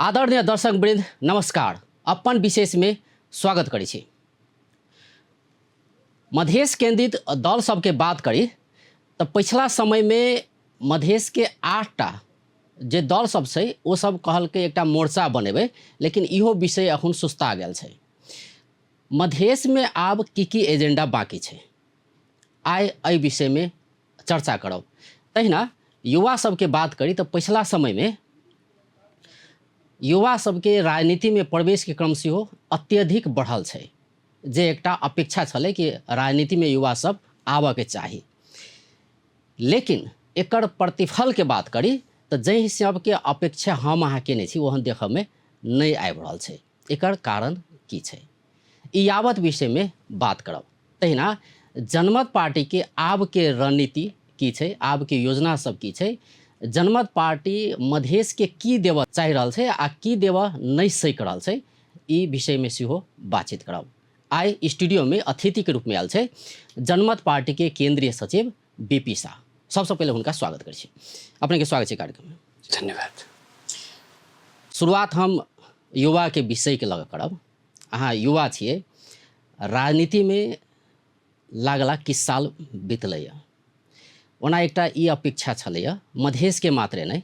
आदरणीय दर्शक वृंद नमस्कार। अपन विशेष में स्वागत करै छी। मधेश केंद्रित दल सबके बात करी तऽ पछिला समय में मधेश के 8टा जे दल सब छै ओ सब कहलकै एकटा मोर्चा बनेबै, लेकिन इहो विषय अखन सुस्ता गेल छै। मधेश में आब की की एजेंडा बाकी छै, आइ एहि विषय में चर्चा करब। तहिना युवा सबके बात करी तऽ पछिला समय में युवा सबके राजनीति में प्रवेश के क्रम सेहो अत्यधिक बढ़ल छै, जे एकटा अपेक्षा छलै कि राजनीति में युवा सब आबऽके चाही। लेकिन एकर प्रतिफल के बात करी तऽ जाहि सबके अपेक्षा हम अहाँ केने छी ओहन देखऽमे नहि आबि रहल छै। एकर कारण की छै, ई यावत विषयमे बात करब। तहिना जनमत पार्टीके आबके रणनीति की छै, आबके योजना सब की छै, जनमत पार्टी मधेशके की देबऽ चाहि रहल छै आ की देबऽ नहि सकि रहल छै, ई विषयमे सेहो बातचीत करब। आइ स्टूडियोमे अतिथिके रूपमे आयल छै जनमत पार्टीके केंद्रीय सचिव बीपी शाह। सबसँ पहिले हुनका स्वागत करै छी। अपनेके स्वागत छै कार्यक्रममे। धन्यवाद। शुरुआत हम युवाके विषयके लऽ कऽ करब। अहाँ युवा छियै, राजनीतिमे लागला किछु साल बितलैए। ओना एकटा ई अपेक्षा छलैए मधेशके मात्रे नहि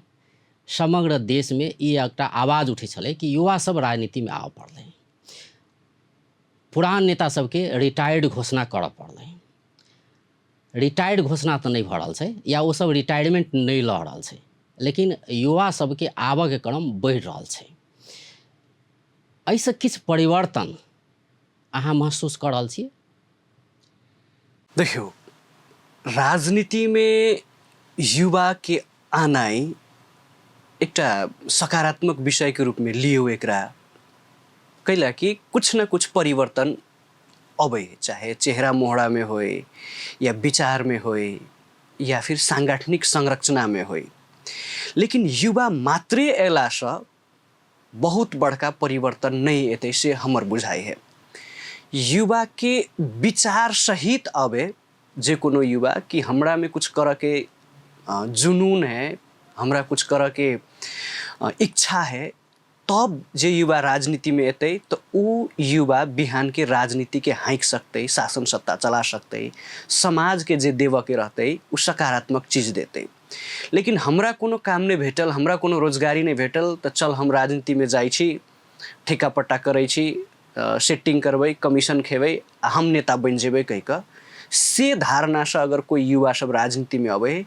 समग्र देशमे ई एकटा आवाज उठै छलै कि युवा सब राजनीतिमे आबऽ पड़लै, पुरान नेता सबके रिटायर्ड घोषणा करऽ पड़लै। रिटायर्ड घोषणा तऽ नहि भऽ रहल छै या ओ सब रिटायरमेंट नहि लऽ रहल छै, लेकिन युवा सबके आबऽके क्रम बढ़ि रहल छै। एहिसँ किछु परिवर्तन अहाँ महसूस कऽ रहल छियै? देखियौ, राजनीतिमे युवाके आनाइ एकटा सकारात्मक विषयके रूपमे लियौ एकरा, कैला कि कुछ न कुछ परिवर्तन अबै, चाहे चेहरा मोहरामे होय या विचारमे होय या फिर सांगठनिक संरचनामे होय। लेकिन युवा मात्रे अयलासँ बहुत बड़का परिवर्तन नहि एतै से हमर बुझाइ है। युवाके विचार सहित अबे जे कोनो युवा कि हमरामे कुछ करऽके जुनून है, हमरा कुछ करऽके इच्छा है, तब जे युवा राजनीतिमे एतै तऽ उ युवा बिहानके राजनीतिके हाँकि सकतै, शासन सत्ता चला सकतै, समाजके जे देबऽके रहतै उ सकारात्मक चीज देतै। लेकिन हमरा कोनो काम नहि भेटल, हमरा कोनो रोजगारी नहि भेटल तऽ चल हम राजनीतिमे जाइ छी, ठेका पट्टा करै छी, सेटिंग करबै, कमीशन खेबै आ हम नेता बनि जेबै कहि कऽ से धारणासँ अगर कोइ युवा सब राजनीतिमे अबै है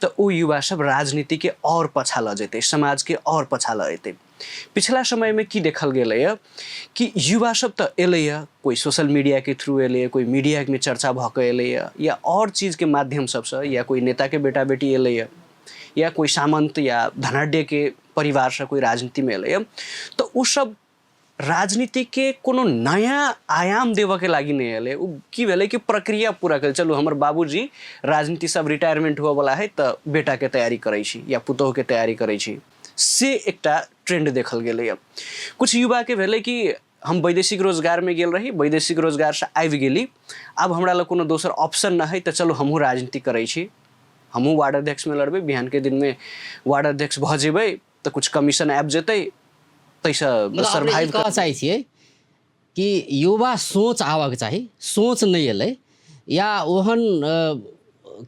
तऽ ओ युवा सब राजनीतिके आओर पाछा लऽ जेतै, समाजके आओर पाछा लऽ जेतै। पिछला समयमे की देखल गेलैए कि युवा सब तऽ एलैए, कोइ सोशल मीडियाके थ्रू एलैए, कोइ मीडियामे चर्चा भऽ कऽ एलैए या आओर चीजके माध्यम सबसँ, या कोइ नेताके बेटा बेटी एलैए या कोइ सामन्त या धनाढ्यके परिवारसँ कोइ राजनीतिमे एलैए, तऽ ओ सब राजनीतिके कोनो नया आयाम देबऽके लागि नहि एलै। ओ की भेलै कि प्रक्रिया पूरा कयल, चलू हमर बाबूजी राजनीति सब रिटायरमेंट हुअवला है तऽ बेटाके तैयारी करै छी या पुतोहुके तैयारी करै छी, से एकटा ट्रेंड देखल गेलैए। कुछ युवाके भेलै कि हम वैदेशिक रोजगारमे गेल रही, वैदेशिक रोजगारसँ आबि गेली, आब हमरा लग कोनो दोसर ऑप्शन नहि है तऽ चलू हमहूँ राजनीति करै छी, हमहूँ वार्ड अध्यक्षमे लड़बै, बिहानके दिनमे वार्ड अध्यक्ष भऽ जेबै तऽ कुछ कमीशन आबि जेतै, ताहिसँ सर्वाइव करऽ चाहै छियै कि युवा सोच आबऽके चाही। सोच नहि एलै या ओहन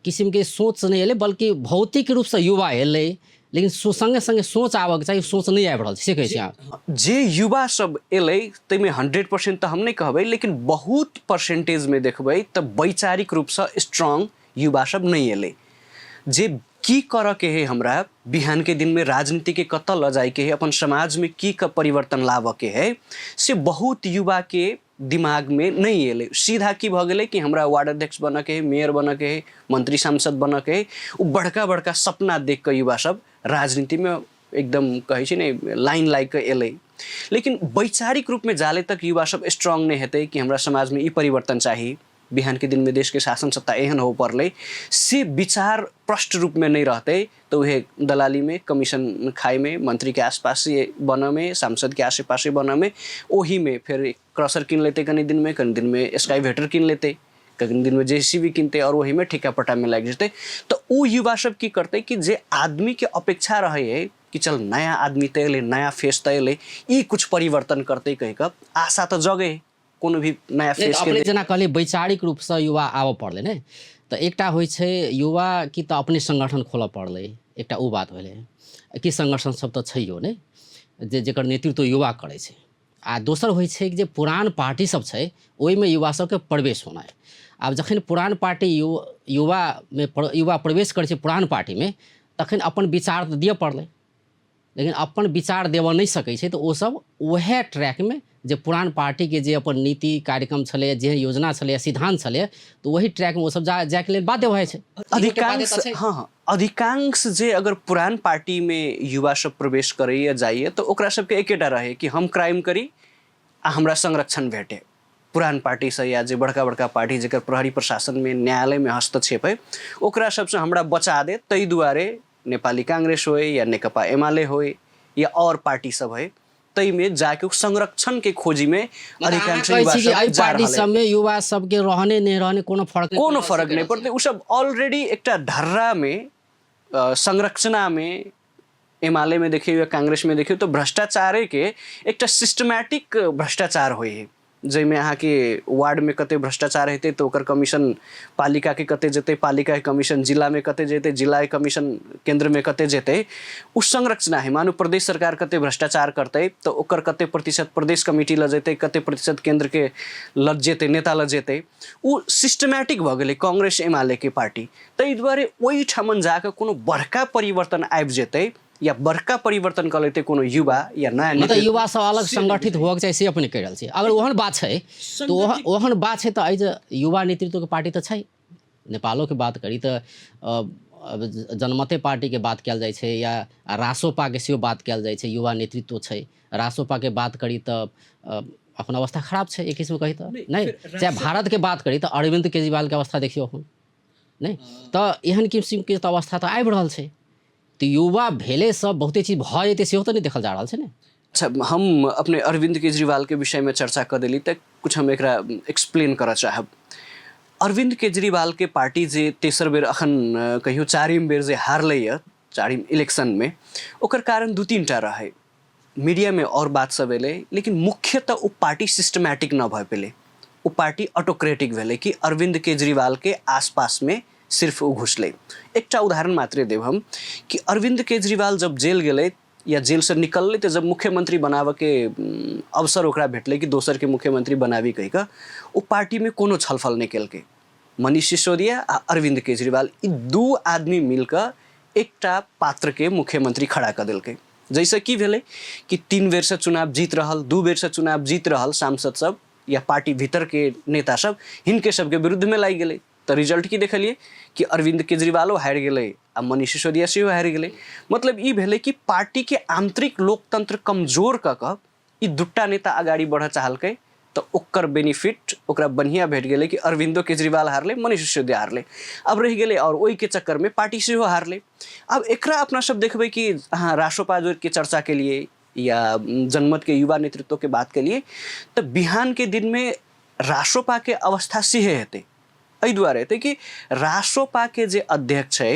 किसिमके सोच नहि एलै, बल्कि भौतिक रूपसँ युवा एलै लेकिन सङ्गे सङ्गे सोच आबऽके चाही, सोच नहि आबि रहल छै, से कहै छी अहाँ? जे युवा सब एलै ताहिमे 100% तऽ हम नहि कहबै, लेकिन बहुत परसेंटेजमे देखबै तऽ वैचारिक रूपसँ स्ट्रांग युवा सब नहि एलै। जे की करऽके है हमरा बिहानके दिनमे, राजनीतिके कतऽ लऽ जाइके है, अपन समाजमे की परिवर्तन लाबऽके है, से बहुत युवाके दिमागमे नहि एलै। सीधा की भऽ गेलै कि हमरा वार्ड अध्यक्ष बनऽके है, मेयर बनऽके है, मंत्री सांसद बनऽके है। ओ बड़का बड़का सपना देख कऽ युवा सब राजनीतिमे एकदम कहै छै ने लाइन लागि कऽ एलै, लेकिन वैचारिक रूपमे जाले तक युवा सब स्ट्रांग नहि हेतै कि हमरा समाजमे ई परिवर्तन चाही, बिहान के दिन में देश के शासन सत्ता एहन हो पड़लै, से विचार प्रष्ट रूप में नहीं रहते तो वह दलाली में, कमीशन खाए में, मंत्री के आसपास बनऽ में, सांसद के आसे पासे बनऽ में, ओही में फिर क्रसर कीन लेते कनी दिन में, कनी दिन में स्काईवेटर कीन लेते, कनी दिन में जे सी बी कीनते और वही में ठेका पट्टा में लागि जेतै। तऽ ओ युवा सब की करतै कि जे आदमी के अपेक्षा रहै है कि चल नया आदमी तऽ एलै, नया फेस तऽ एलै, ई कुछ परिवर्तन करतै कहि कऽ आशा तऽ जगै कोनो भी नया नहि, फेस तऽ के। अपने जेना कहलियै वैचारिक रूपसँ युवा आबऽ पड़लै ने, तऽ एकटा होइ छै युवा कि तऽ अपने संगठन खोलऽ पड़लै, एकटा ओ बात भेलै कि संगठन सब तऽ छैहो नहि जे जकर नेतृत्व युवा करै छै। आ दोसर होइ छै जे पुरान पार्टी सब छै ओहिमे युवा सबके प्रवेश होनाइ। आब जखन पुरान पार्टी युवामे युवा प्रवेश करै छै पुरान पार्टीमे, तखन अपन विचार तऽ दिअ पड़लै, लेकिन अपन विचार देबऽ नहि सकै छै, तऽ ओसब वएह ट्रैकमे जे पुरान पार्टीके जे अपन नीति कार्यक्रम छलैए, जे योजना छलैए, सिद्धान्त छलैए, तऽ ओही ट्रैकमे ओसब जायके लेल बाध्य भऽ जाइ छै। अधिकांश, हँ, अधिकांश जे अगर पुरान पार्टीमे युवा सब प्रवेश करैए जाइए तऽ ओकरा सबके एकेटा रहै कि हम क्राइम करी आ हमरा संरक्षण भेटे पुरान पार्टीसँ, या जे बड़का बड़का पार्टी जकर प्रहरी प्रशासनमे न्यायालयमे हस्तक्षेप है ओकरा सबसँ हमरा बचा दे। ताहि दुआरे नेपाली कांग्रेस होय या नेकपा एमाले होय या और पार्टी सब है, ताहिमे जाके संरक्षणके खोजीमे अधिकांश युवा सब एहि पार्टी सबमे युवा सबके रहने नहि रहने कोनो फर्क, कोनो फर्क नहि पड़तै। ओ सब ऑलरेडी एकटा ढर्रामे संरचनामे, एमालेमे देखियौ या कांग्रेसमे देखियौ तऽ भ्रष्टाचारेके एकटा सिस्टमैटिक भ्रष्टाचार होइ है, जाहिमे अहाँके वार्डमे कते भ्रष्टाचार हेतै तऽ ओकर कमीशन पालिकाके कते जेतै, पालिकाके कमीशन जिलामे कते जेतै, जिलाके कमीशन केन्द्रमे कते जेतै, ओ संरचना है। मानू प्रदेश सरकार कते भ्रष्टाचार करतै तऽ ओकर कते प्रतिशत प्रदेश कमिटी लऽ जेतै, कते प्रतिशत केन्द्रके लऽ जेतै, नेता लऽ जेतै, ओ सिस्टमैटिक भऽ गेलै कांग्रेस एमालेके पार्टी। ताहि दुआरे ओहिठामन जाकऽ कोनो बड़का परिवर्तन आबि जेतै या बड़का परिवर्तन कऽ लेतै कोनो युवा या नया मतलब युवा सब अलग संगठित होबक चाही, से अपने कहि रहल छी। अगर ओहन बात छै तऽ ओहन बात छै तऽ एहि जे युवा नेतृत्वके पार्टी तऽ छै। नेपालोके बात करी तऽ जनमते पार्टीके बात कयल जाइ छै या रासोपाके सेहो बात कयल जाइ छै, युवा नेतृत्व छै। रासोपाके बात करी तऽ अपन अवस्था खराब छै एक किस्ममे कही तऽ नहि। चाहे भारतके बात करी तऽ अरविन्द केजरीवालके अवस्था देखियौ अखन नहि, तऽ एहन किसिमके तऽ अवस्था तऽ आबि रहल छै। तऽ युवा भेलेसँ बहुते चीज भऽ जेतै सेहो तऽ नहि देखल जा रहल छै ने। अच्छा, हम अपने अरविन्द केजरीवालके विषयमे चर्चा कऽ देली तऽ कुछ हम एकरा एक्सप्लेन करऽ चाहब। अरविन्द केजरीवालके पार्टी जे तेसर बेर अखन कहियो चारिम बेर जे हारलैए चारिम इलेक्शनमे, ओकर कारण दू तीन टा रहै। मीडियामे आओर बात सब एलै, लेकिन मुख्यतः ओ पार्टी सिस्टमैटिक नहि भऽ पेलै, ओ पार्टी ऑटोक्रेटिक भेलै कि अरविन्द केजरीवालके आसपासमे सिर्फ ओ घुसलै। एकटा उदाहरण मात्रे देब हम कि अरविन्द केजरीवाल जब जेल गेलै या जेलसँ निकललै तऽ जब मुख्यमंत्री बनाबऽके अवसर ओकरा भेटलै कि दोसरके मुख्यमंत्री बनाबी कहि कऽ, ओ पार्टीमे कोनो छलफल नहि केलकै। मनीष सिसोदिया आ अरविन्द केजरीवाल ई दू आदमी मिलकऽ एकटा पात्रके मुख्यमंत्री खड़ा कऽ देलकै, जाहिसँ की भेलै कि 3 बेरसँ चुनाव जीत रहल, 2 बेरसँ चुनाव जीत रहल सांसद सब या पार्टी भीतरके नेता सब हिनके सबके विरुद्धमे लागि गेलै। तऽ रिजल्ट की देखलियै कि अरविन्द केजरीवालो हारि गेलै आ मनीष सिसोदिया सेहो हारि गेलै। मतलब ई भेलै कि पार्टीके आंतरिक लोकतंत्र कमजोर कऽ कऽ ई दूटा नेता अगाडि बढ़ऽ चाहलकै, तऽ ओकर बेनिफिट ओकरा बढ़िआँ भेट गेलै कि अरविन्दो केजरीवाल हारलै, मनीष सिसोदिया हारलै, आब रहि गेलै आओर ओहिके चक्करमे पार्टी सेहो हारलै। आब एकरा अपना सब देखबै कि अहाँ रासोपा के चर्चा केलियै या जनमतके युवा नेतृत्वके बात केलियै, तऽ बिहानके दिनमे रासोपाके अवस्था सेहे हेतै। एहि दुआरे हेतै कि रासोपाके जे अध्यक्ष छै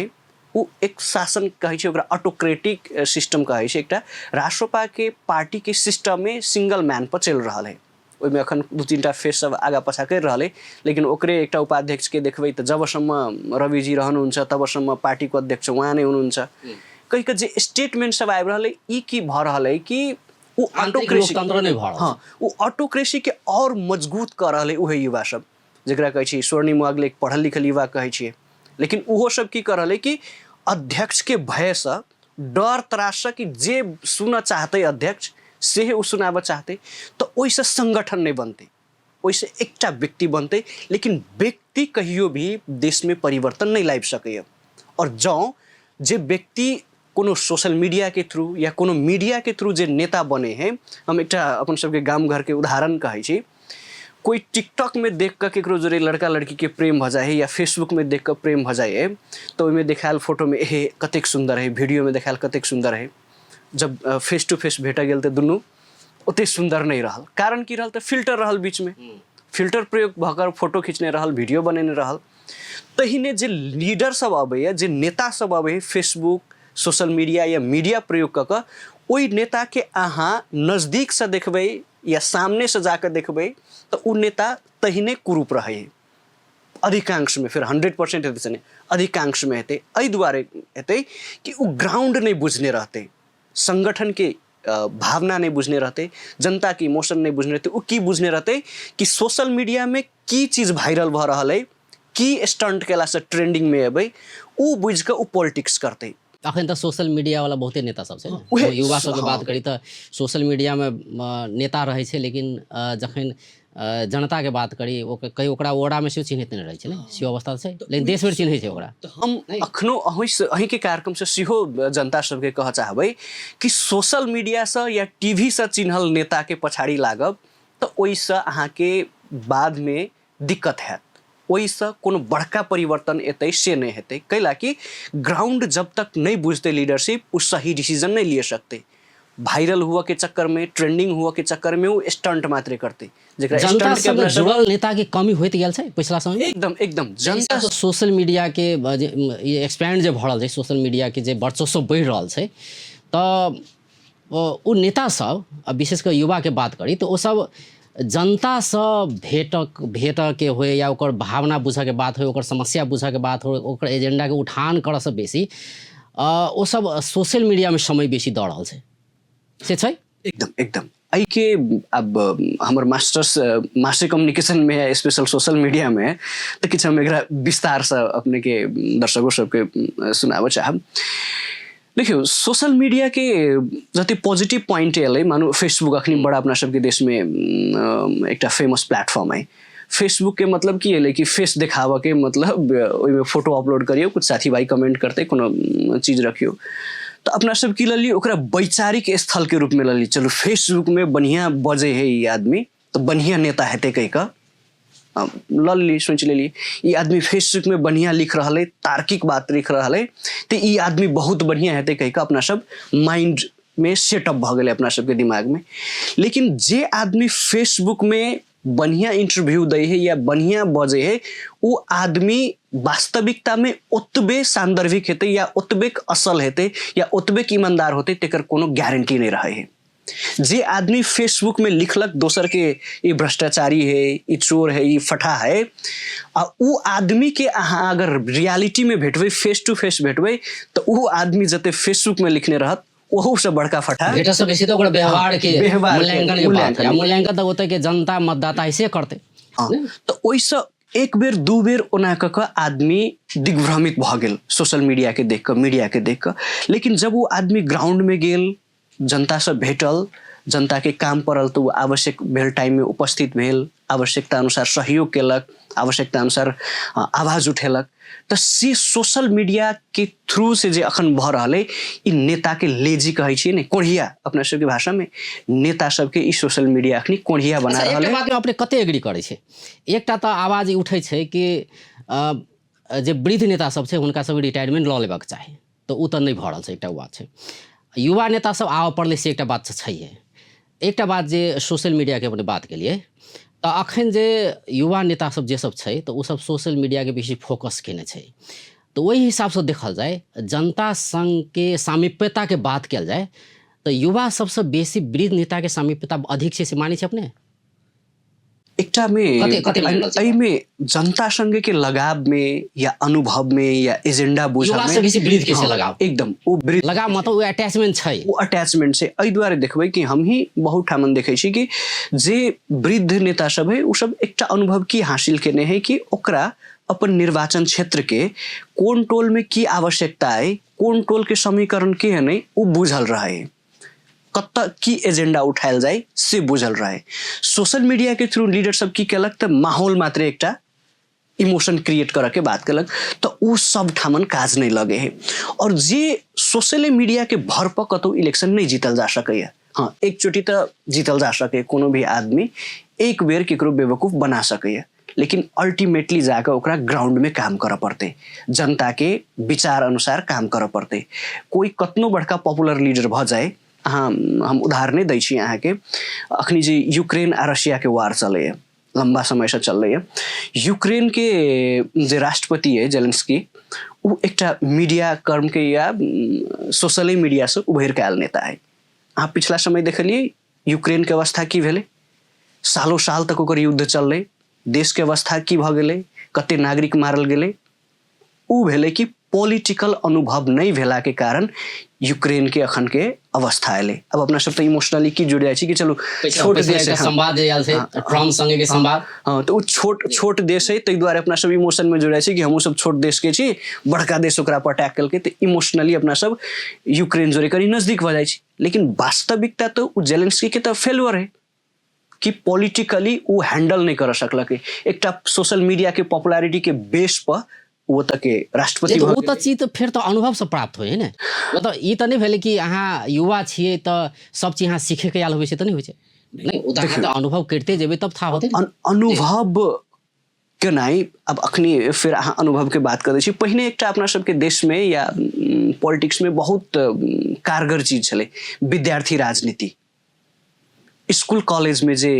ओ एक शासन कहै छै ओकरा, ऑटोक्रेटिक सिस्टम कहै छै। एकटा रासोपाके पार्टीके सिस्टममे सिंगल मैन पर चलि रहल है, ओहिमे अखन 2-3 टा फेस सब आगा पाछा करि रहल है, लेकिन ओकरे एकटा उपाध्यक्षके देखबै तऽ जबसम्म रविजी रहनुहुन्छ तबसम्म पार्टीको अध्यक्ष उहाँ नै हुनुहुन्छ कहि कऽ जे स्टेटमेंट सब आबि रहल है, ई की भऽ रहल है कि ओ ऑटोक्रेसी, हँ, ओ ऑटोक्रेसीके आओर मजबूत कऽ रहल है उहे युवा सब, जकरा कहै छी स्वर्णिम वाग्ले एक पढ़ल लिखल युवा कहै छियै, लेकिन ओहो सब की कऽ रहल है कि अध्यक्षके भयसँ, डर त्राससँ कि जे सुनऽ चाहतै अध्यक्ष सेहे ओ सुनाबऽ चाहतै, तऽ ओहिसँ संगठन नहि बनतै, ओहिसँ एकटा व्यक्ति बनतै, लेकिन व्यक्ति कहियो भी देशमे परिवर्तन नहि लाबि सकैए। आओर जँ जे व्यक्ति कोनो सोशल मीडियाके थ्रू या कोनो मीडियाके थ्रू जे नेता बनै है, हम एकटा अपन सबके गाम घरके उदाहरण कहै छी, कोइ टिकटॉकमे देख कऽ केकरो जोड़े लड़का लड़कीके प्रेम भऽ जाइ है या फेसबुकमे देख कऽ प्रेम भऽ जाइ है, तऽ ओहिमे देखायल फोटोमे हे कतेक सुन्दर है, वीडियोमे देखायल कतेक सुन्दर है, जब फेस टू फेस भेट गेल तऽ दुनू ओतेक सुन्दर नहि रहल। कारण की रहल तऽ फिल्टर रहल, बीचमे फिल्टर प्रयोग भऽ कऽ फोटो खिचने रहल, वीडियो बनेने रहल। तहिने जे लीडर सब अबैए, जे नेता सब अबै है फेसबुक सोशल मीडिया या मीडिया प्रयोग कऽ कऽ ओहि नेताके अहाँ नजदीकसँ देखबै या सामनेसँ जाकऽ देखबै तऽ ओ नेता तहिने कुरूप रहै है। अधिकांशमे, फेर 100% हेतै से नहि, अधिकांशमे हेतै। एहि दुआरे हेतै कि ओ ग्राउंड नहि बुझने रहतै, संगठनके भावना नहि बुझने रहतै, जनताके इमोशन नहि बुझने रहतै। ओ की बुझने रहतै कि सोशल मीडियामे की चीज वायरल भऽ रहल अइ, की स्टंट केलासँ ट्रेंडिंगमे एबै, ओ बुझिकऽ ओ पॉलिटिक्स करतै। अखन तऽ सोशल मीडिया वाला बहुते नेता सब छै ने। युवा सबके बात करी तऽ सोशल मीडियामे नेता रहै छै, लेकिन जखन जनताके बात करी, कहीं ओकरा ओरामे सेहो चिन्हैत नहि रहै छै ने, सेहो अवस्था छै, लेकिन देश भरि चिन्है छै ओकरा। तऽ हम अखनो अहीँसँ, अहीँके कार्यक्रमसँ सेहो जनता सबके कहऽ चाहबै कि सोशल मीडियासँ या टीवीसँ चिन्हल नेताके पछाड़ी लागब तऽ ओहिसँ अहाँके बादमे दिक्कत हैत, ओहिसँ कोनो बड़का परिवर्तन एतै से नहि हेतै। कैला कि ग्राउंड जब तक नहि बुझतै लीडरशिप, ओ सही डिसीजन नहि लिए सकतै। वायरल हुअ के चक्कर में, ट्रेंडिंग हुअ के चक्कर में ओ स्टंट मात्रे करतै, जेकरा जनता स्टंट के जुड़ल नेता के कमी होइत गेल छै पिछला समय। एकदम एकदम जनता सोशल मीडिया के एक्सपैंड जे भऽ रहल छै, सोशल मीडिया के जे वर्चस्व बढ़ि रहल छै, तऽ ओ नेता सब, आ विशेष कऽ युवाके बात करी तऽ ओसब जनतासँ भेटऽके होइ या ओकर भावना बुझऽके बात होइ, ओकर समस्या बुझऽके बात होइ, ओकर एजेंडाके उठान करऽसँ बेसी ओसब सोशल मीडियामे समय बेसी दऽ रहल छै, से छै। एकदम एकदम। एहिके आब हमर मास्टर्स मास्टर कम्युनिकेशनमे, स्पेशल सोशल मीडियामे, तऽ किछु हम एकरा विस्तारसँ अपनेके दर्शको सबके सुनाबऽ चाहब। देखियौ, सोशल मीडियाके जते पॉजिटिव पॉइंट एलै, मानू फेसबुक अखनी बड़ा अपना सबके देशमे एकटा फेमस प्लेटफॉर्म है। फेसबुकके मतलब की एलै कि फेस देखाबऽके, मतलब ओहिमे फोटो अपलोड करियौ, कुछ साथी भाई कमेंट करतै, कोनो चीज रखियौ। तऽ अपना सब की लेलियै, ओकरा वैचारिक स्थलके रूपमे लेलियै। चलू फेसबुकमे बढ़िआँ बजै है ई आदमी तऽ बढ़िआँ नेता हेतै कहि कऽ लऽ लेलियै, सोचि लेलियै ई आदमी फेसबुकमे बढ़िआँ लिख रहल अइ, तार्किक बात लिख रहल अइ, तऽ ई आदमी बहुत बढ़िआँ हेतै कहि कऽ अपना सब माइंडमे सेटअप भऽ गेलै अपना सबके दिमागमे। लेकिन जे आदमी फेसबुकमे बढ़िआँ इंटरव्यू दै है या बढ़िआँ बजै है, ओ आदमी वास्तविकतामे ओतबे सान्दर्भिक हेतै या ओतबे असल हेतै या ओतबे ईमानदार होतै, तेकर कोनो गारंटी नहि रहै है। जे आदमी फेसबुक में लिखलक दोसर के ई भ्रष्टाचारी है, ई चोर है, ई फटा है, आ उ आदमी के अहाँ अगर रियलिटी में भेटबै, फेस टू फेस भेटबै, तऽ उ आदमी जते फेसबुक में लिखने रहत ओहू से बड़का फटा। भेटऽ से बेसी तऽ ओकर व्यवहार के मूल्यांकन के बात है। मूल्यांकन तऽ ओतऽ के जनता मतदाता ऐसे करतै। हाँ, तऽ ओहिसँ एक बेर दू बेर ओना कऽ कऽ आदमी दिग्भ्रमित भऽ गेल सोशल मीडिया के देख कऽ, मीडिया के देख कऽ। लेकिन जब ओ आदमी ग्राउंड में गेल, जनतासँ भेटल, जनताके काम पड़ल तऽ ओ आवश्यक भेल टाइममे उपस्थित भेल, आवश्यकता अनुसार सहयोग केलक, आवश्यकता अनुसार आवाज उठेलक, तऽ से सोशल मीडियाके थ्रू से जे अखन भऽ रहल अइ, ई नेताके लेजी कहै छियै ने, कोढ़िया अपना सबके भाषामे, नेता सबके ई सोशल मीडिया अखनी कोढ़िया बना रहल अइ। बातमे अपने कते एग्री करै छै? एकटा तऽ आवाज उठै छै कि जे वृद्ध नेता सब छै हुनका सबके रिटायरमेंट लऽ लेबाक चाही, तऽ ओ तऽ नहि भऽ रहल छै, एकटा ओ बात छै। युवा नेता सब आबऽ पड़लै से एकटा बात छैहे। एकटा बात जे सोशल मीडियाके अपने बात केलियै, तऽ अखन जे युवा नेता सब जे सब छै तऽ ओ सब सोशल मीडियाके बेसी फोकस केने छै, तऽ ओहि हिसाबसँ देखल जाय, जनता सङ्गके सामीप्यताके बात कयल जाय तऽ युवा सबसँ बेसी वृद्ध नेताके सामीप्यता अधिक छै, से मानै छै अपने? एकटा मे कते मानि रहल छी? एहिमे जनता संगे के लगाव मे या अनुभव मे या एजेंडा बुझऽ युवा मे से बेसी वृद्ध के छै लगाव। एकदम ओ वृद्ध लगाव मतलब ओ अटैचमेंट छै। ओ अटैचमेंट छै। एहि दुआरे देखबै कि हम ही बहुत ठामन देखै छी कि जे वृद्ध नेता सब है ओ सब एकटा अनुभव की हासिल केने है कि ओकरा अपन निर्वाचन क्षेत्र के कोन टोल में की आवश्यकता है, कोन टोल के समीकरण केहन है, ओ बुझल रहे, कतऽ की एजेंडा उठायल जाय से बुझल रहे। सोशल मीडिया के थ्रू लीडर सब की केलक तऽ माहौल मात्र एकटा इमोशन क्रिएट करऽ के बात केलक, तऽ ओ सब ठामन काज नहि लगे है। और जे सोशल मीडिया के भर पर कतौ इलेक्शन नहि जीतल जा सकैया। हाँ, एकचोटि तऽ जीतल जा सके, कोनो भी आदमी एक बेर केकरो बेवकूफ बना सकैया, लेकिन अल्टीमेटली जाकऽ ओकरा ग्राउंडमे काम करऽ पड़तै, जनताके विचार अनुसार काम करऽ पड़तै। कोइ कतनो बड़का पॉपुलर लीडर भऽ जाय, अहाँ हम उदाहरणे दै छी अहाँके, अखनी जे यूक्रेन आ रशियाके वार चलैए, लम्बा समयसँ चललैए, यूक्रेनके जे राष्ट्रपति अइ जेलेंस्की, ओ एकटा मीडिया कर्मके या सोशले मीडियासँ उभरि कऽ आयल नेता है। अहाँ पिछला समय देखलियै यूक्रेनके अवस्था की भेलै, सालो साल तक ओकर युद्ध चललै, देशके अवस्था की भऽ गेलै, कते नागरिक मारल गेलै। ओ भेलै कि पॉलिटिकल अनुभव नहि भेलाके कारण यूक्रेनके अखनके अवस्था एलै। अब अपना सब तऽ इमोशनली की जुड़ि जाइ छी कि चलू छोट देश है, संवाद जे आयल छै ट्रम्प संगे के संवाद, हाँ तऽ ओ छोट छोट देश है, ताहि दुआरे अपना सब इमोशनमे जुड़ि जाइ छी कि हमहूँ सब छोट देशके छी, बड़का देश ओकरा पर अटैक केलकै, तऽ इमोशनली अपना सब यूक्रेन जोड़े कनि नजदीक भऽ जाइ छी। लेकिन वास्तविकता तऽ ओ जेलेंस्की के तऽ फेल्योर है कि पॉलिटिकली ओ हैंडल नहि कर सकलकै। एकटा सोशल मीडिया के पॉपुलैरिटी के बेस पर ओ ओतऽ के राष्ट्रपति ओ तऽ चीज तऽ फेर तऽ अनुभवसँ प्राप्त होइ है ने। मतलब ई तऽ नहि भेलै कि अहाँ युवा छियै तऽ सब चीज अहाँ सीखैके आयल होइ छै, तऽ नहि होइ छै। नहि, ओ तऽ अहाँ तऽ अनुभव करिते जेबै तब था होतै। अनुभव केनाइ, अब अखनी फेर अहाँ अनुभवके बात करै छी। पहिने एकटा अपना सबके देशमे या पॉलिटिक्समे बहुत कारगर चीज छलै विद्यार्थी राजनीति। स्कूल कॉलेजमे जे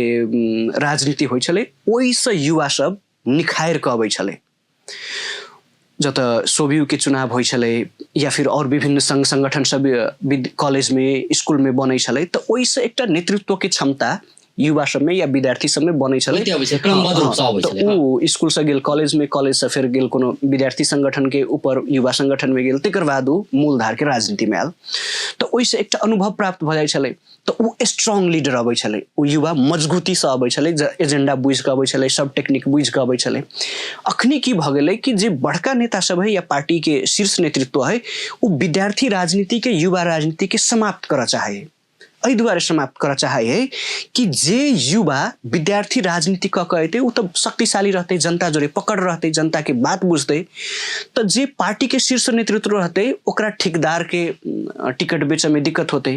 राजनीति होइ छलै ओहिसँ युवा सब निखारि कऽ अबै छलै। जतऽ सोभियुके चुनाव होइ छलै या फिर आओर विभिन्न सङ्घ सङ्गठन सब कॉलेजमे स्कूलमे बनै छलै, तऽ ओहिसँ एकटा नेतृत्वके क्षमता युवा सबमे या विद्यार्थी सबमे बनै छलै। तऽ ओ स्कूलसँ गेल कॉलेजमे, कॉलेजसँ फेर गेल कोनो विद्यार्थी सङ्गठनके ऊपर युवा सङ्गठनमे गेल, तकर बाद ओ मूलधारके राजनीतिमे आयल। तऽ ओहिसँ एकटा अनुभव प्राप्त भऽ जाइ छलै, तऽ ओ स्ट्रॉन्ग लीडर अबै छलै, ओ युवा मजबूतीसँ अबै छलै, एजेंडा बुझि कऽ अबै छलै, सब टेक्निक बुझि कऽ अबै छलै। अखनी की भऽ गेलै कि जे बड़का नेता सब है या पार्टीके शीर्ष नेतृत्व है ओ विद्यार्थी राजनीतिके युवा राजनीतिके समाप्त करऽ चाहै है। एहि दुआरे समाप्त करऽ चाहै है कि जे युवा विद्यार्थी राजनीति कऽ कऽ एतै ओ तऽ शक्तिशाली रहतै, जनता जोड़े पकड़ रहतै, जनताके बात बुझतै। तऽ जे पार्टीके शीर्ष नेतृत्व रहतै ओकरा ठेकेदारके टिकट बेचऽमे दिक्कत होतै,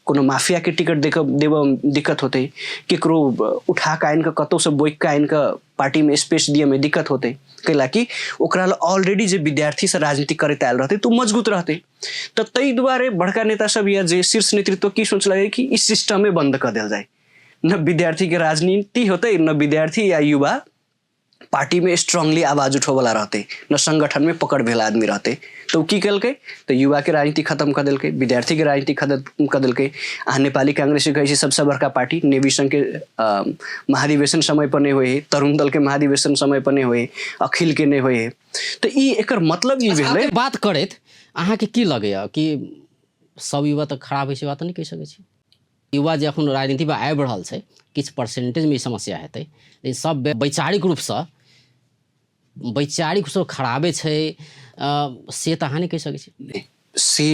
कोनो माफियाके टिकट देबऽमे दिक्कत होतै, केकरो उठा कऽ आनि कऽ कतहुसँ बोकि कऽ आनि कऽ पार्टीमे स्पेस दियऽमे दिक्कत होतै, कैलाकि ओकरा लग ऑलरेडी जे विद्यार्थीसँ राजनीति करैत आयल रहतै तऽ ओ मजबूत रहतै। तऽ ताहि दुआरे बड़का नेता सब या जे शीर्ष नेतृत्व की सोचलकै कि ई सिस्टमे बंद कऽ देल जाय, न विद्यार्थीके राजनीति होतै, न विद्यार्थी या युवा पार्टीमे स्ट्रांगली आवाज उठबऽवला रहतै, न संगठनमे पकड़ भेल आदमी रहतै। तऽ ओ की केलकै तऽ युवाके राजनीति खत्म कऽ देलकै, विद्यार्थीके राजनीति खत्म कऽ देलकै। अहाँ नेपाली कांग्रेसके कहै छी सबसँ बड़का पार्टी, नेवी संघके महाधिवेशन समय पर नहि होइ है, तरुण दलके महाधिवेशन समय पर नहि होइ है, अखिलके नहि होइ है। तऽ ई एकर मतलब ई भेलै। बात करैत अहाँके की लगैए कि सब युवा तऽ खराब होइ छै, बात नहि कहि सकै छी। युवा जे एखन राजनीतिमे आबि रहल छै किछु परसेंटेजमे ई समस्या हेतै, लेकिन सब वैचारिक रूपसँ खराबे छै से तऽ अहाँ नहि कहि सकै छी। से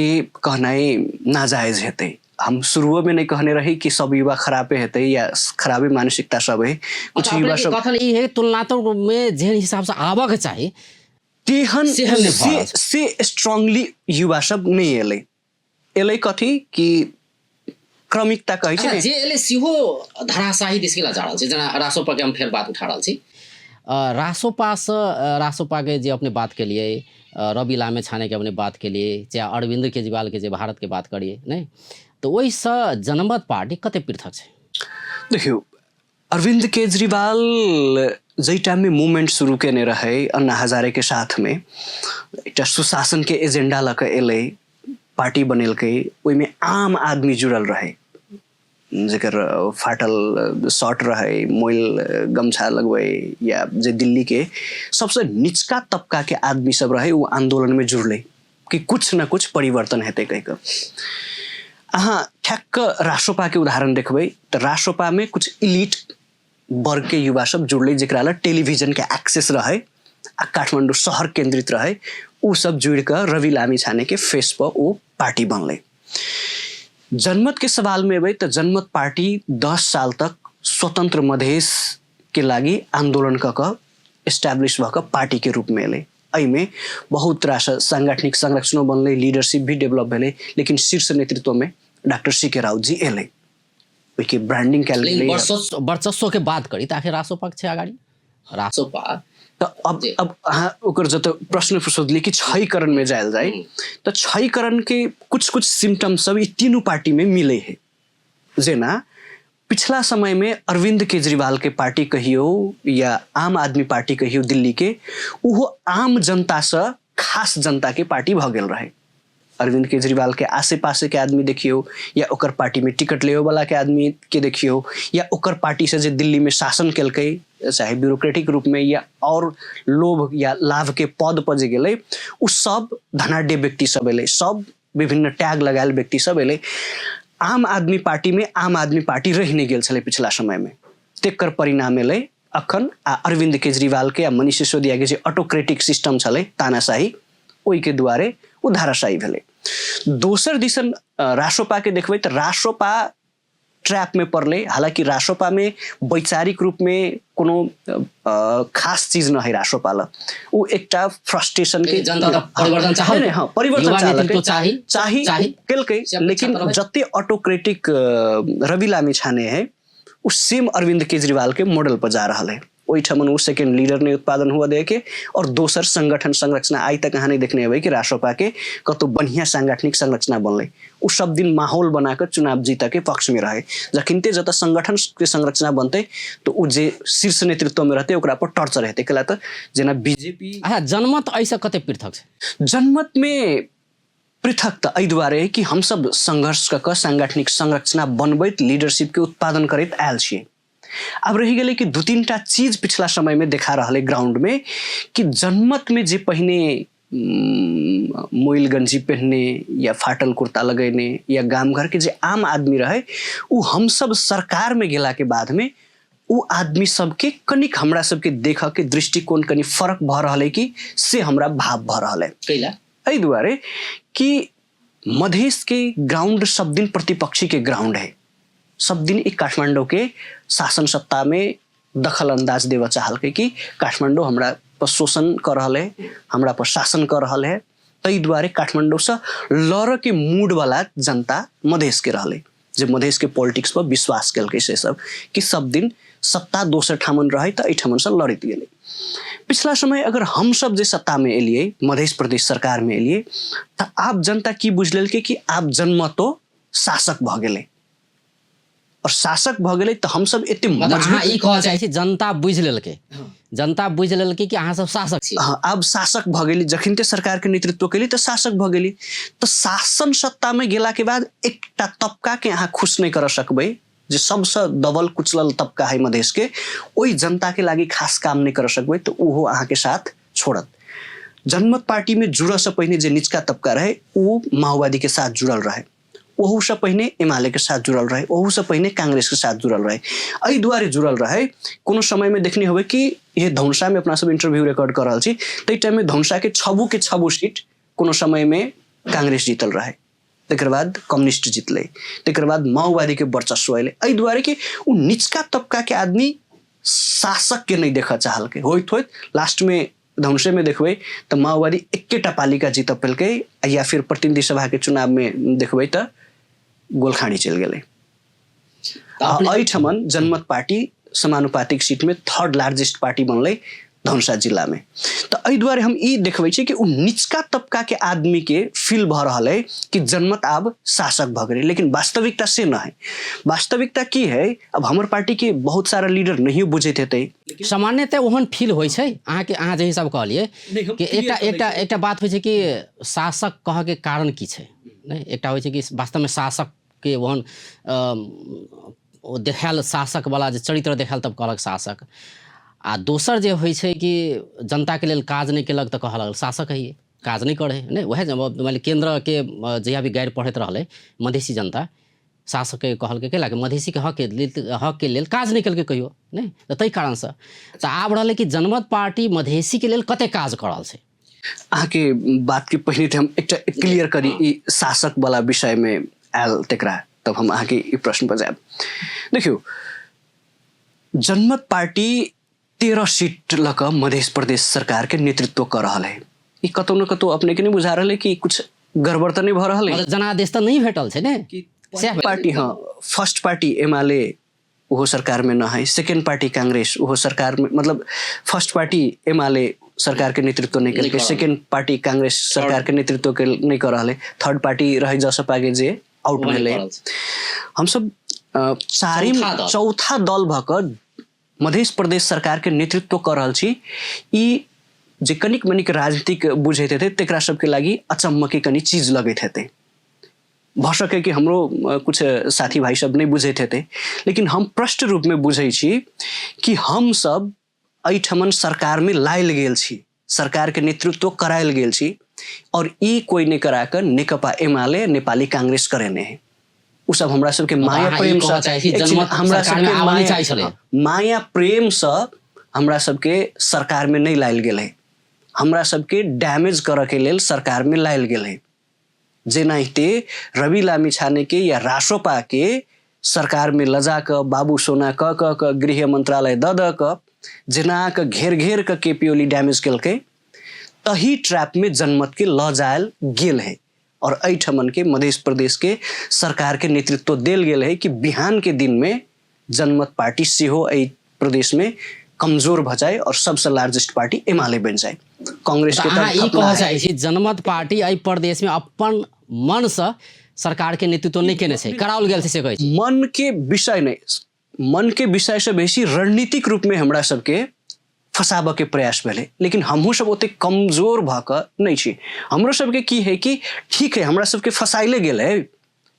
कहनाइ नाजायज हेतै। हम शुरुओमे नहि कहने रही कि सब युवा खराबे हेतै या खराबे मानसिकता सब है। कुछ युवा सब कथन ई है तुलनात्मक में जेहन हिसाबसँ आबऽके चाही तेहन से स्ट्रांगली युवा सब नहि एलै। एलै कथी कि क्रमिकता कहै छै जे एलै सेहो धराशाही दिस गेला जा रहल छै। जेना रासोपाके हम फेर बात उठा रहल छी, रासोपासँ रासोपाके जे अपने बात केलियै, रवि लामे छानेके अपने बात केलियै, चाहे अरविंद केजरीवालके जे भारतके बात करियै नहि, तऽ ओहिसँ जनमत पार्टी कते पृथक छै? देखियौ, अरविंद केजरीवाल जाहि टाइममे मूवमेंट शुरू केने रहै अन्ना हजारेके साथमे, एकटा सुशासनके एजेंडा लऽ कऽ एलै, पार्टी बनेलकै, ओहिमे आम आदमी जुड़ल रहै, जकर फाटल शर्ट रहै, मोइल गमछा लगबै या जे दिल्लीके सबसँ निचका तबकाके आदमी सब रहै ओ आन्दोलनमे जुड़लै कि कुछ न कुछ परिवर्तन हेतै कहि कऽ। अहाँ ठ्याक्क रासोपाके उदाहरण देखबै तऽ रासोपामे कुछ इलीट वर्गके युवा सब जुड़लै, जकरा लग टेलीविजनके एक्सेस रहै आ काठमाडौँ शहर केन्द्रित रहै, ओ सब जुड़ि कऽ रवि लामिछानेके फेस पर ओ पार्टी बनलै। जनमतके सवालमे एबै तऽ जनमत पार्टी 10 साल तक स्वतन्त्र मधेशके लागि आन्दोलन कऽ कऽ एस्टैब्लिश भऽ कऽ पार्टीके रूपमे एलै। एहिमे बहुत रास सांगठनिक संरक्षणो बनलै, लीडरशिप भी डेवलप भेलै, लेकिन शीर्ष नेतृत्वमे डॉक्टर सी के राउत जी एलै, ओहिके ब्रांडिंग कयल गेलै। वर्चस्व के बात करी तऽ आखिर रासोपाक छै अगाडि रासोपा। तऽ अब अहाँ ओकर जतऽ प्रश्न सोचलियै कि क्षयकरण में जायल जाय, तऽ क्षयकरण के कुछ कुछ सिम्टम सब ई तीनू पार्टी में मिले है। जेना पिछला समय में अरविंद केजरीवाल के पार्टी कहियो या आम आदमी पार्टी कहियो दिल्ली के, ओहो आम जनता से खास जनता के पार्टी भऽ गेल रहै। अरविंद केजरीवाल के आसे पासे के आदमी देखियौ या ओकर पार्टी में टिकट लेबे वाला के आदमी के देखियौ या ओकर पार्टी से जे दिल्ली में शासन केलकै, चाहे ब्यूरोक्रेटिक रूप में या और लोभ या लाभ के पद पर जे गेलै, उ सब धनाढ्य व्यक्ति सब एलै, सब विभिन्न टैग लगायल व्यक्ति सब एलै। आम आदमी पार्टी में आम आदमी पार्टी रहि नहि गेल छलै पिछला समय में, तेकर परिणाम एलै अखन। आ अरविंद केजरीवाल के आ मनीष सिसोदिया के जे ऑटोक्रेटिक सिस्टम छलै तानाशाही, ओहिके दुआरे ओ धाराशाही भेलै। दोसर दिसन रासोपा के देखबै तऽ रासोपा ट्रैप में पड़लै। हालांकि रासोपा में वैचारिक रूप में कोनो खास चीज न है रासोपा ल, ओ एकटा फ्रस्ट्रेशन के जनता तऽ परिवर्तन चाहल, नहीं, हाँ, परिवर्तन युवा चाहलकै। नेतृत्व चाही, चाही, चाही। केलकै, से अपेक्षा लेकिन तऽ रहै। जते ऑटोक्रेटिक रवि लामिछाने है उ सेम अरविंद केजरीवाल के मॉडल पर जा रहल है। ओहिठाम ओ सेकेंड लीडर नहीं उत्पादन हुआ दे के और दोसर संगठन संरचना आइ तक अहाँ नहीं देखने हेबै कि रासोपा के कतौ बढ़िया सांगठनिक संरचना बनलै। उ सब दिन माहौल बना कऽ चुनाव जीतऽ के पक्ष में रहे। जखिनते जतऽ संगठन के संरचना बनतै तऽ उ जे शीर्ष नेतृत्व में रहतै ओकरा पर टॉर्चर हेतै। कैला तऽ जेना बीजेपी। अच्छा, जनमत एहिसँ कते पृथक छै? जनमत में पृथक तऽ एहि दुआरे है कि हमसब संघर्ष कऽ कऽ सांगठनिक संरचना बनबैत लीडरशिप के उत्पादन करैत आयल छियै। आब रहि गेलै कि दू तीन टा चीज पिछला समय में देखा रहल है ग्राउंड में कि जनमत में जे पहिने मोइल गंजी पहनने या फाटल कुर्ता लगेने या गाम घर के जे आम आदमी रहे, उ हमसब सरकार में गेला के बाद में उ आदमी सबके कनिक हमरा सबके देखऽ के दृष्टिकोण कनि फरक भऽ रहल है कि से हमरा भाव भऽ रहल है। कैला? एहि दुआरे कि मधेश के ग्राउंड सब दिन प्रतिपक्षी के ग्राउंड है, सब दिन एक काठमांडू के शासन सत्ता में दखल अंदाज देवा चाहलकै कि काठमांडू हमरा पर शोषण कर रहल है, हमरा पर शासन कर रहल है। ताहि दुआरे काठमांडू से लड़ऽ के मूड वाला जनता मधेश के रहलै, जे मधेश के पॉलिटिक्स पर विश्वास केलकै से सब कि सब दिन सत्ता दोसर ठामन रहै तऽ एहिठामन से लड़ैत गेलै। पिछला समय अगर हम सब जे सत्ता में एलियै, मधेश प्रदेश सरकार में एलियै, तऽ आब जनता की बुझि लेलकै कि आब जनमतो शासक भऽ गेलै और शासक भऽ गेलै तऽ हमसब एते मतलब अहाँ मजबूत ई कहऽ चाहै छी जनता बुझि लेलकै, जनता बुझि लेलकै कि अहाँ सब शासक छी। हाँ, आब शासक भऽ गेली। जखिनते सरकार के नेतृत्व केली तऽ शासक भऽ गेली। तऽ शासन सत्ता में गेला के बाद एकटा तबका के अहाँ खुश नहि करऽ सकबै, जे सबसँ दबल कुचलल तबका है मधेश के, ओहि जनता के लागि खास काम नहि करऽ सकबै तऽ ओहो अहाँ के साथ छोड़त। जनमत पार्टी में जुड़ऽ से पहिने जे निचका तबका रहे ओ माओवादी के साथ जुड़ल रहे, ओहूसँ पहिने एमाले के साथ जुड़ल रहे, ओहूसँ पहिने कांग्रेस के साथ जुड़ल रहे। एहि दुआरे जुड़ल रहे, कोनो समय में देखने होबै कि ये धनुषा में अपना सब इंटरव्यू रिकॉर्ड कर रहल छी, ताहि टाइम में धनुषा के छबू के छबू सीट कोनो समय में कांग्रेस जीतल रहे, तकर बाद कम्युनिस्ट जीतलै, तकर बाद माओवादी के वर्चस्व एलै। एहि दुआरे कि ओ निचका तबका के आदमी शासक के नहि देखऽ चाहलकै। होइत होइत लास्ट में धनुषे में देखबै तऽ माओवादी एकेटा पालिका जीतऽ पेलकै, या फिर प्रतिनिधि सभा के चुनाव में देखबै तऽ गोलखाड़ी चलि गेलै। तऽ अपने एहिठमन जनमत पार्टी समानुपातिक सीट में थर्ड लार्जेस्ट पार्टी बनलै धनुषा जिला में। तऽ एहि दुआरे हम ई देखबै छी कि ओ निचका तबका के आदमी के फील भऽ रहल है कि जनमत आब शासक भऽ गेलै, लेकिन वास्तविकता से न है। वास्तविकता की है, अब हमर पार्टी के बहुत सारा लीडर नहियो बुझैत हेतै। सामान्यतः ओहन फील होइ छै अहाँके, अहाँ जे हिसाब कहलियै नहि, हम कि clear एकटा कऽ दै एकटा छी। एकटा बात होइ छै कि शासक कहऽके कारण की छै, नहि एकटा होइ छै कि वास्तवमे शासक के ओहन ओ देखायल शासक वाला जे चरित्र देखायल तब कहलक शासक, आ दोसर जे होइ छै कि जनताके लेल काज नहि केलक तऽ कहऽ लागल शासक है, काज नहि करै, नहि वएह जे मानि लिअ केन्द्रके जहिया भी गारि पढ़ैत रहलै मधेसी जनता, शासकके कहलकै कैला कि मधेसीके हकके लेल काज नहि केलकै कहियो, नहि तऽ ताहि कारणसँ तऽ आब रहलै कि जनमत पार्टी मधेसीके लेल कतेक काज कऽ रहल छै। अहाँके बातके पहिने तऽ हम एकटा क्लियर करी, ई शासक वाला विषयमे आयल तकरा, तब हम अहाँके ई प्रश्न पर जायब। देखियौ, जनमत पार्टी 13 सीट लऽ कऽ मध्य प्रदेश सरकार के नेतृत्व कऽ रहल है। ई कतौ न कतौ अपने के नहीं बुझा रहल है कि कुछ गड़बड़ तऽ नहीं भऽ रहल है? मतलब जनादेश तऽ नहीं भेटल छै ने कि सएह पार्टी, हाँ, फर्स्ट पार्टी एमाले ओहो सरकार में न है, सेकेंड पार्टी कांग्रेस ओहो सरकार में, मतलब फर्स्ट पार्टी एमाले सरकार के नेतृत्व नहीं केलकै, सेकेंड पार्टी कांग्रेस सरकार के नेतृत्व के नहीं कर रहल है, थर्ड पार्टी रहे जसपा के जे आउट ओहो नहि भेलै। कऽ रहल छै। हमसब चारिम चौथा दल। चौथा दल भऽ कऽ मध्य प्रदेश सरकार के नेतृत्व कऽ रहल छी। ई जे कनिक मनिक राजनीतिक बुझैत हेतै तकरा सबके लागि अचम्मके कनि चीज लगैत हेतै। भऽ सकै कि हमरो कुछ साथी भाइ सब नहि बुझैत हेतै, लेकिन हम प्रष्ट रूपमे बुझै छी कि हम सब एहिठमन सरकारमे लायल गेल छी, सरकारके नेतृत्व करायल गेल छी और ई कोइ नहि करा कऽ नेकपा एमाले नेपाली कांग्रेस करेने है। ओ सब हमरा सबके माया अहाँ ई प्रेम कहऽ सँ चाहै छी एक जनमत हमरा सरकारमे सबके आबऽ नहि माया चाहै छलै। माया प्रेम सँ हमरा सबके सरकारमे नहि लायल गेल है, हमरा सबके डैमेज करऽ के लेल सरकारमे लायल गेल है। जेनाहिते रवि लामिछाने के या रासोपा के सरकार में लजा कऽ बाबू सोना कऽ कऽ कऽ गृह मंत्रालय दऽ दऽ कऽ जेना कऽ घेर घेर कऽ के पी ओली डैमेज केलकै, तही ट्रैप में जनमत के लऽ जायल गेल है और एहिठमन के मध्य प्रदेश के सरकार के नेतृत्व देल गेल है कि बिहान के दिन में जनमत पार्टी सेहो एहि प्रदेश में कमजोर भऽ जाए और सबसे लार्जेस्ट पार्टी एमाले बनि जाए। कांग्रेस के तऽ अहाँ तऽ ई कहऽ चाहै छी जनमत पार्टी एहि प्रदेश में अपन मन से सरकार के नेतृत्व नहि केने छै, कराओल गेल छै से कहै छी? मन के विषय नहि, मन के विषय से बेसी रणनीतिक रूप में हमरा सबके फसाबऽ के प्रयास भेलै, लेकिन हमहूँ सब ओतेक कमजोर भऽ कऽ नहि छी। हमरो सबके की है कि ठीक है हमरा सबके फसाइले गेल है,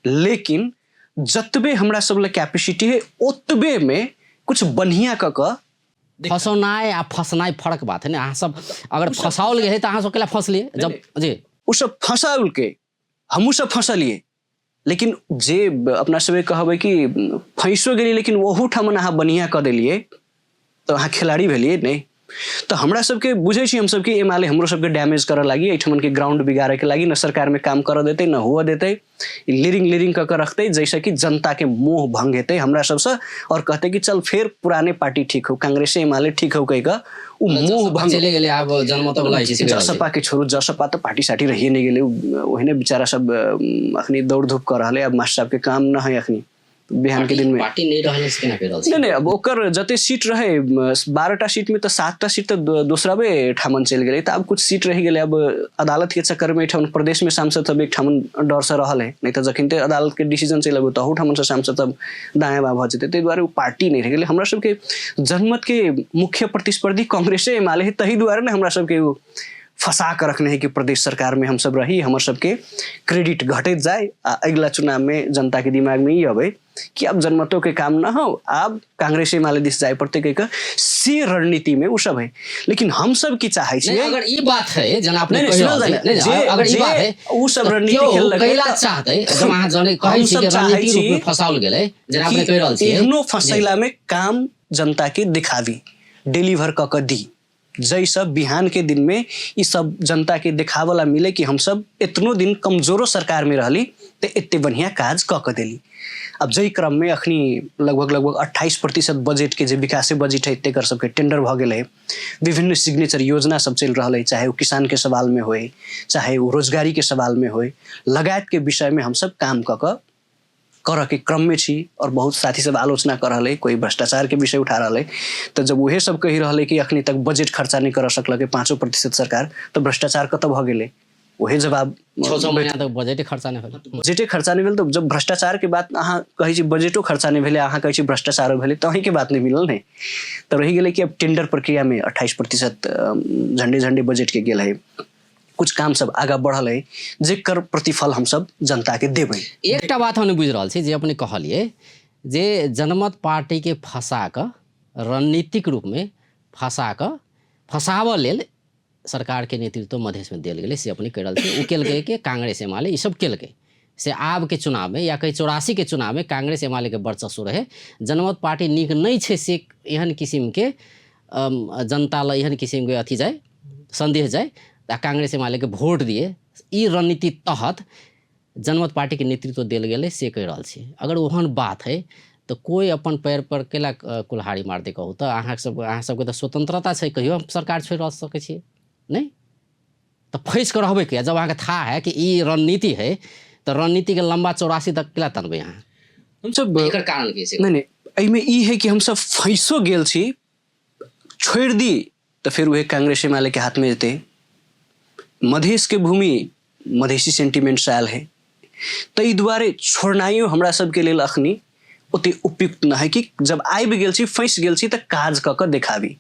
लेकिन जतबे हमरा सब लग कैपेसिटी है ओतबे में कुछ बढ़िया कऽ कऽ फसौनाइ आ फसनाइ फरक बात है ने। अहाँ सब अगर फसाओल गेल है तऽ अहाँ सब केला फसलिए जब जी ओ सब फसाओलकै, हमहूँ सब फसलिए, लेकिन जे अपना सबके कहबै कि फँसो गेलिए लेकिन ओहूठाम अहाँ बढ़िआँ कऽ देलिए तऽ अहाँ खिलाड़ी भेलिए नहि। तऽ हमरा सबके बुझै छी हमसब कि एमाले हमरो सबके डैमेज करऽ लागि, एहिठमनके ग्राउंड बिगाड़ैके लागि, न सरकारमे काम करऽ देतै न हुअ देतै, लिरिंग लिरिंग कऽ कऽ रखतै जाहिसँ कि जनताके मोह भंग हेतै हमरा सबसँ और कहतै कि चल फेर पुराने पार्टी ठीक हो, कांग्रेसे एमाले ठीक हो कहि कऽ ओ मोह भंग चले गेलै। आब जनमत वाला छै से जसपा के छोड़ू, जसपा तऽ पार्टी साटी रहिए नहि गेलै, ओहने बेचारा सब अखनी दौड़ धूप कऽ रहल है। अब मास्टर साहब के काम न है अखनी बिहान के दिन में पार्टी नहीं रहल से केना कहि रहल छी? नहीं नहीं, अब ओकर जते सीट रहे 12टा सीट में तऽ 7टा सीट तऽ दोसराबे ठामन चलि गेलै, तऽ आब कुछ सीट रहि गेलै। अब अदालत के चक्कर में एहिठाम प्रदेश में सांसद सब एक ठामन डर से रहल है, नहीं तऽ जखन ते अदालत के डिसीजन चलि अबै तहू ठामन से सांसद सब दायाँ बाँ भऽ जेतै, ताहि दुआरे ओ पार्टी नहीं रहि गेलै। हमरा सबके जनमत के मुख्य प्रतिस्पर्धी कांग्रेसे एमाले है, तही दुआरे ने हमरा सबके ओ फंसा कऽ रखने है कि प्रदेश सरकार में हमसब रही, हमर सबके क्रेडिट घटैत जाय आ अगिला चुनाव में जनता के दिमाग में ई अबै कि आब जनमतो के काम न हो, आब कांग्रेस एमाले दिस जाय पड़तै कहि कऽ से रणनीति में ओ सब है। लेकिन हम सब की चाहै नहीं, छियै अगर ई बात है जेना अपने नहीं, कहि सुनल रहल छी, जाय नहीं, जे- अगर ई जे बात है, उ सब तऽ रणनीति केओ खेललकै कैला तऽ चाहतै, जब अहाँ जने कहै हम छी सब कि चाहै रणनीति रूप छी में फसाओल गेलै, जेना अपने कि कहि रहल छियै, एहनो फसैला में काम जनता के दिखाबी, डिलीवर कऽ कऽ दी, जाहिसँ बिहान के दिन में ई सब जनता के देखावला मिले कि हमसब एतनो दिन कमजोरो सरकार में रहली तऽ एते बढ़िया काज कऽ कऽ देली। अब जाहि क्रम में अखनी लगभग लगभग 28% बजट के जे विकासे बजट है तेकर सबके टेंडर भऽ गेल है, विभिन्न सिग्नेचर योजना सब चलि रहल है, चाहे ओ किसान के सवाल में होय चाहे ओ रोजगारी के सवाल में होय, लगायत के विषय में हमसब काम कऽ कऽ करऽ के क्रम में छी। और बहुत साथी सब आलोचना कर रहल है, कोई भ्रष्टाचार के विषय उठा रहल है, तऽ जब उहे सब कहि रहल है कि अखनी तक बजट खर्चा नहीं कर सकलकै 5% सरकार, तऽ भ्रष्टाचार कतऽ भऽ गेलै? उहे जवाब 6 महीना तक बजटे खर्चा नहीं भेल, बजटे खर्चा नहीं भेल। तऽ जब भ्रष्टाचार के बात अहाँ कहै छी बजटो खर्चा नहीं भेलै, अहाँ कहै छी भ्रष्टाचारो भेलै, तऽ अहीँके बात नहीं मिलल ने। तऽ रहि गेलै कि अब टेंडर प्रक्रिया में 28% झंडे झंडे बजट के गेल है, कुछ काम सब आगा बढ़ल है जेकर प्रतिफल हमसब जनता के देबै। एकटा बात हम नहि बुझि रहल छी जे अपने कहलिए जे जनमत पार्टी के फंसा कऽ रणनीतिक रूपमे फंसा कऽ फंसाबऽ लेल सरकार के नेतृत्व मधेश में देल गेलै से अपने कहि रहल छी। ओ केलकै कि कांग्रेस एमाले ई सब केलकै से आब के चुनाव में या कही 84 के चुनाव में कांग्रेस एमाले के वर्चस्व रहे, जनमत पार्टी नीक नहीं छै से एहन किसिम के जनता ल एहन किसिम के अथी जाय, संदेश जाय आ कांग्रेस एमाले के वोट दिए, ई रणनीति तहत जनमत पार्टी के नेतृत्व देल गेलै से कहि रहल छी। अगर ओहन बात है तऽ कोइ अपन पैर पर केला कुल्हाड़ी मारतै कहू तऽ? अहाँ सबके तऽ स्वतंत्रता छै, कहियो हम सरकार छोड़ि रह सकै छी नहि? तऽ फँसि कऽ रहबै किया जब अहाँके थाह है कि ई रणनीति है, तऽ रणनीतिके लम्बा 84 तक केला तनबै अहाँ? हमसब एकर कारण की छै? नहीं नहीं, एहिमे ई है कि हमसब फँसो गेल छी, छोड़ि दी तऽ फेर उहे कांग्रेस एमाले के हाथ में जेतै। मधेश के भूमि मधेसी सेंटिमेंट से आयल है, ताहि दुआरे छोड़नाइयो हमरा सबके लेल अखनी ओते उपयुक्त न है कि जब आबि गेल छी फँसि गेल छी तऽ काज कऽ कऽ देखाबी।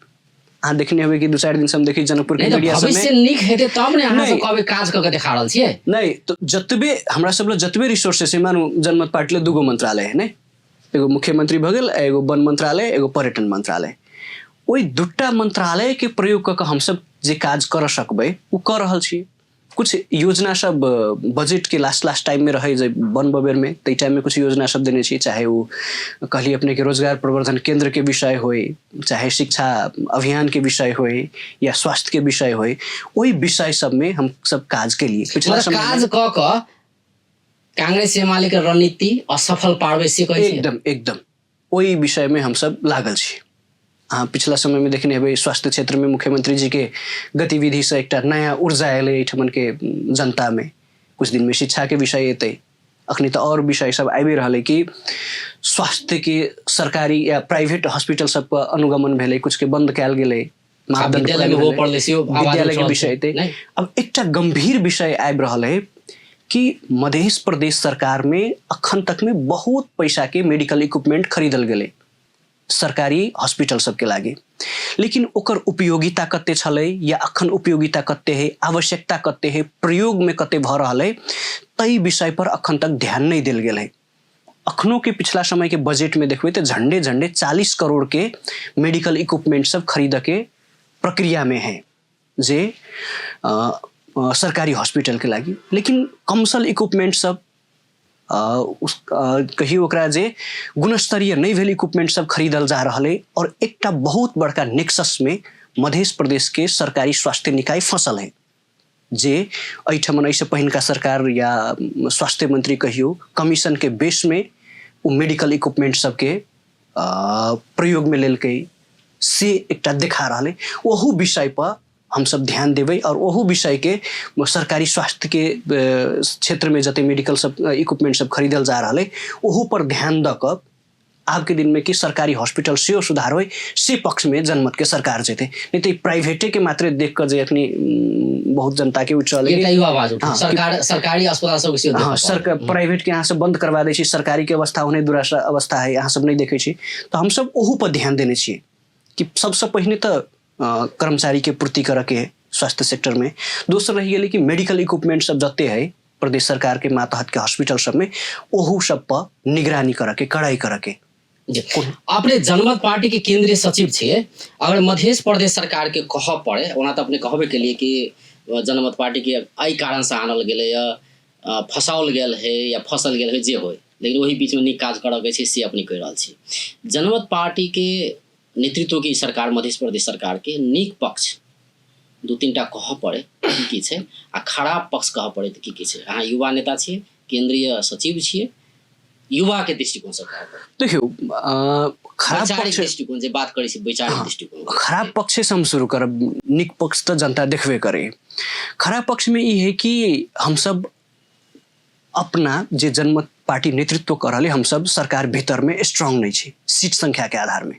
अहाँ देखने हेबै कि 2-4 दिन से हम देखी जनकपुर के नहि तऽ मीडिया सबमे। भविष्य नीक हेतै तब ने अहाँ सब नहि। कहबै काज कऽ के देखा रहल छियै। नहि तऽ जतबे हमरा सब लग जतबे रिसोर्सेस है, मानू जनमत पार्टी लग 2 मंत्रालय है ने, एगो मुख्यमंत्री भऽ गेल, एगो वन मंत्रालय, एगो पर्यटन मंत्रालय। ओहि 2 मंत्रालय के प्रयोग कऽ के हमसब जे काज कर सकबै ओ कऽ रहल छी। कुछ योजना सब बजट के लास्ट लास्ट टाइम में रहे जे बनबऽ बेर में, ताहि टाइम में कुछ योजना सब देने छी, चाहे वो कहली अपने के रोजगार प्रवर्धन केंद्र के विषय होय, चाहे शिक्षा अभियान के विषय होय या स्वास्थ्य के विषय होय, ओहि विषय सब में हम सब काज के लिए पिछला मतलब समय में काज कऽ कऽ कांग्रेस एमाले के रणनीति असफल पारबै से कहै छी? एकदम एकदम ओहि विषय में हम सब लागल छी। अहाँ पिछला समय में देखने हेबै स्वास्थ्य क्षेत्र में मुख्यमंत्री जी के गतिविधि से एकटा नया ऊर्जा एलै एहिठमन के जनता में। कुछ दिन में शिक्षा के विषय एतै, अखनी तऽ और विषय सब आबि रहल है कि स्वास्थ्य के सरकारी या प्राइवेट हॉस्पिटल सब पर अनुगमन भेलै, कुछ के बंद कयल गेलै, मापदंड विद्यालय में पूरा हो भेलै। पड़लै, सेहो आवाज विद्यालय के उठल विषय छै, एतै। नहि? अब एकटा गंभीर विषय आबि रहल है कि मध्य प्रदेश सरकार में अखन तक में बहुत पैसा के मेडिकल इक्विपमेंट खरीदल गेलै सरकारी हॉस्पिटल सबके लागि, लेकिन ओकर उपयोगिता कते छलै या अखन उपयोगिता कते है, आवश्यकता कते है, प्रयोग में कते भऽ रहल है, ताहि विषय पर अखन तक ध्यान नहीं देल गेल है। अखनो के पिछला समय के बजट में देखबै तऽ झंडे झंडे 40 करोड़ के मेडिकल इक्विपमेंट सब खरीद के प्रक्रिया में है जे सरकारी हॉस्पिटल के लागि, लेकिन कमसल इक्विपमेंट सब कहियो ओकरा जे गुणस्तरीय नहीं भेल इक्विपमेंट सब खरीदल जा रहल है। और एकटा बहुत बड़का नेक्सस में मध्य प्रदेश के सरकारी स्वास्थ्य निकाय फसल है जे एहिठमन एहिसँ पहिनका सरकार या स्वास्थ्य मंत्री कहियो कमीशन के बेस में ओ मेडिकल इक्विपमेंट सबके प्रयोग में लेलकै से एकटा देखा रहल है। ओहू विषय पर हम सब ध्यान देबै और ओहू विषय के सरकारी स्वास्थ्य के क्षेत्र में जते मेडिकल सब इक्विपमेंट सब खरीदल जा रहल है ओहू पर ध्यान दऽ कऽ आब के दिन में कि सरकारी हॉस्पिटल सेहो सुधार होय से पक्ष में जनमत के सरकार जेतै, नहीं तो प्राइवेटे के मात्रे देख कऽ जे अखनी बहुत जनता के उठ रहल है एकटा कि इहो आवाज उठल। हाँ, कि सरकारी अस्पताल सब के सेहो हाँ, देखऽ पड़ल। प्राइवेट के अहाँ सब बंद करवा दै छी, सरकारी के अवस्था ओहने दुराशा अवस्था है, अहाँ सब नहीं देखै छी। तऽ हम सब ओहू पर ध्यान देने छियै कि सबसँ पहिने तऽ कर्मचारी के पूर्ति करऽ के स्वास्थ्य सेक्टर में, दोसर रहि गेलै कि मेडिकल इक्विपमेंट सब जते है प्रदेश सरकार के मातहत के हॉस्पिटल सब में ओहू सब पर निगरानी करऽ के, कड़ाई करऽ के। जी। अपने जनमत पार्टी के केंद्रीय सचिव छियै, अगर मध्य प्रदेश सरकार के कहऽ पड़े, ओना तऽ अपने कहबे के लिए कि जनमत पार्टी के एहि कारण से आनल गेलै या फसाओल गेल है या फसल गेल है जे होय, लेकिन ओहि बीच में नीक काज करऽ के छै से अपने कहि रहल छी। जनमत पार्टी के नेतृत्व के सरकार मध्य प्रदेश सरकार के नीक पक्ष 2-3 टा कहऽ पड़े की की छै आ खराब पक्ष कहऽ पड़े तऽ की की छै? अहाँ युवा नेता छियै, केंद्रीय सचिव छियै, युवा के दृष्टिकोण से कहऽ पड़े। देखियौ, खराब वैचारिक पक्ष दृष्टिकोण जे बात करै छी, वैचारिक दृष्टिकोण। खराब पक्ष से हम शुरू करब, नीक पक्ष तऽ जनता देखबे करे। खराब पक्ष में ई है कि हम सब अपना जे जनमत पार्टी नेतृत्व कर रहल है, हम सब सरकार भीतर में स्ट्रांग नहीं छी सीट संख्या के आधार में,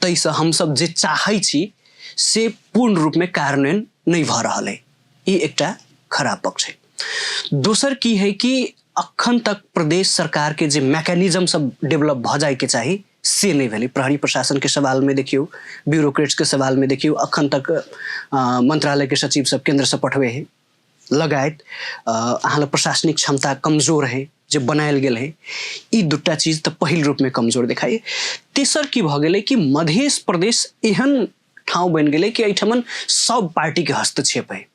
ताहिसँ हम सब जे चाहै छी से पूर्ण रूप में कार्यान्वयन नहीं भऽ रहल है, ई एकटा खराब पक्ष है। दोसर की है कि अखन तक प्रदेश सरकार के जे मैकेनिज्म सब डेवलप भऽ जायके चाही से नहीं भेलै। प्रहरी प्रशासन के सवाल में देखियौ, ब्यूरोक्रेट्स के सवाल में देखियौ, अखन तक मंत्रालय के सचिव सब केंद्र से पठबै है, लगायत अहाँ लग प्रशासनिक क्षमता कमजोर है जे बनायल गेल है, ई दूटा चीज तऽ पहिल रूप में कमजोर देखाइए। तेसर की भऽ गेलै कि मध्य प्रदेश एहन ठाउँ बनि गेलै कि एहिठमन सब पार्टी के हस्तक्षेप है,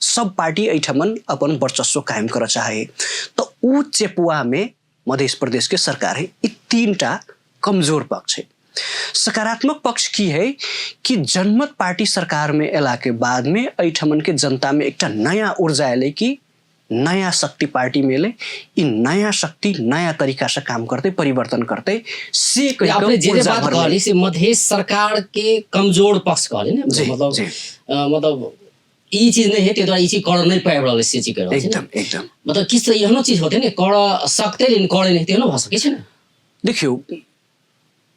सब पार्टी एहिठमन अपन वर्चस्व कायम करऽ चाहे, तऽ उ चेपुआ में मध्य प्रदेश के सरकार है। ई 3टा कमजोर पक्ष है। सकारात्मक पक्ष की है कि जनमत पार्टी सरकार में एला के बाद में एहिठमन के जनता में एकटा नया ऊर्जा एलै कि नया शक्ति पार्टी में एलै, ई नया शक्ति नया तरीका से काम करते, परिवर्तन करते, से कहि कऽ अपने जे जे ऊर्जा बात भरलै। कहली से मध्य सरकार के कमजोर पक्ष कहली ने, जी, जी। मतलब ई चीज नहीं है, ताहि दुआरे ई चीज कर नहीं पाबि रहल से चीज कहि रहल छी ने। एकदम, एकदम। मतलब किछु तऽ एहनो चीज होतै ने, कर सकतै लेकिन करे नहीं, तेहनो भऽ सकै छै ने। देखियौ,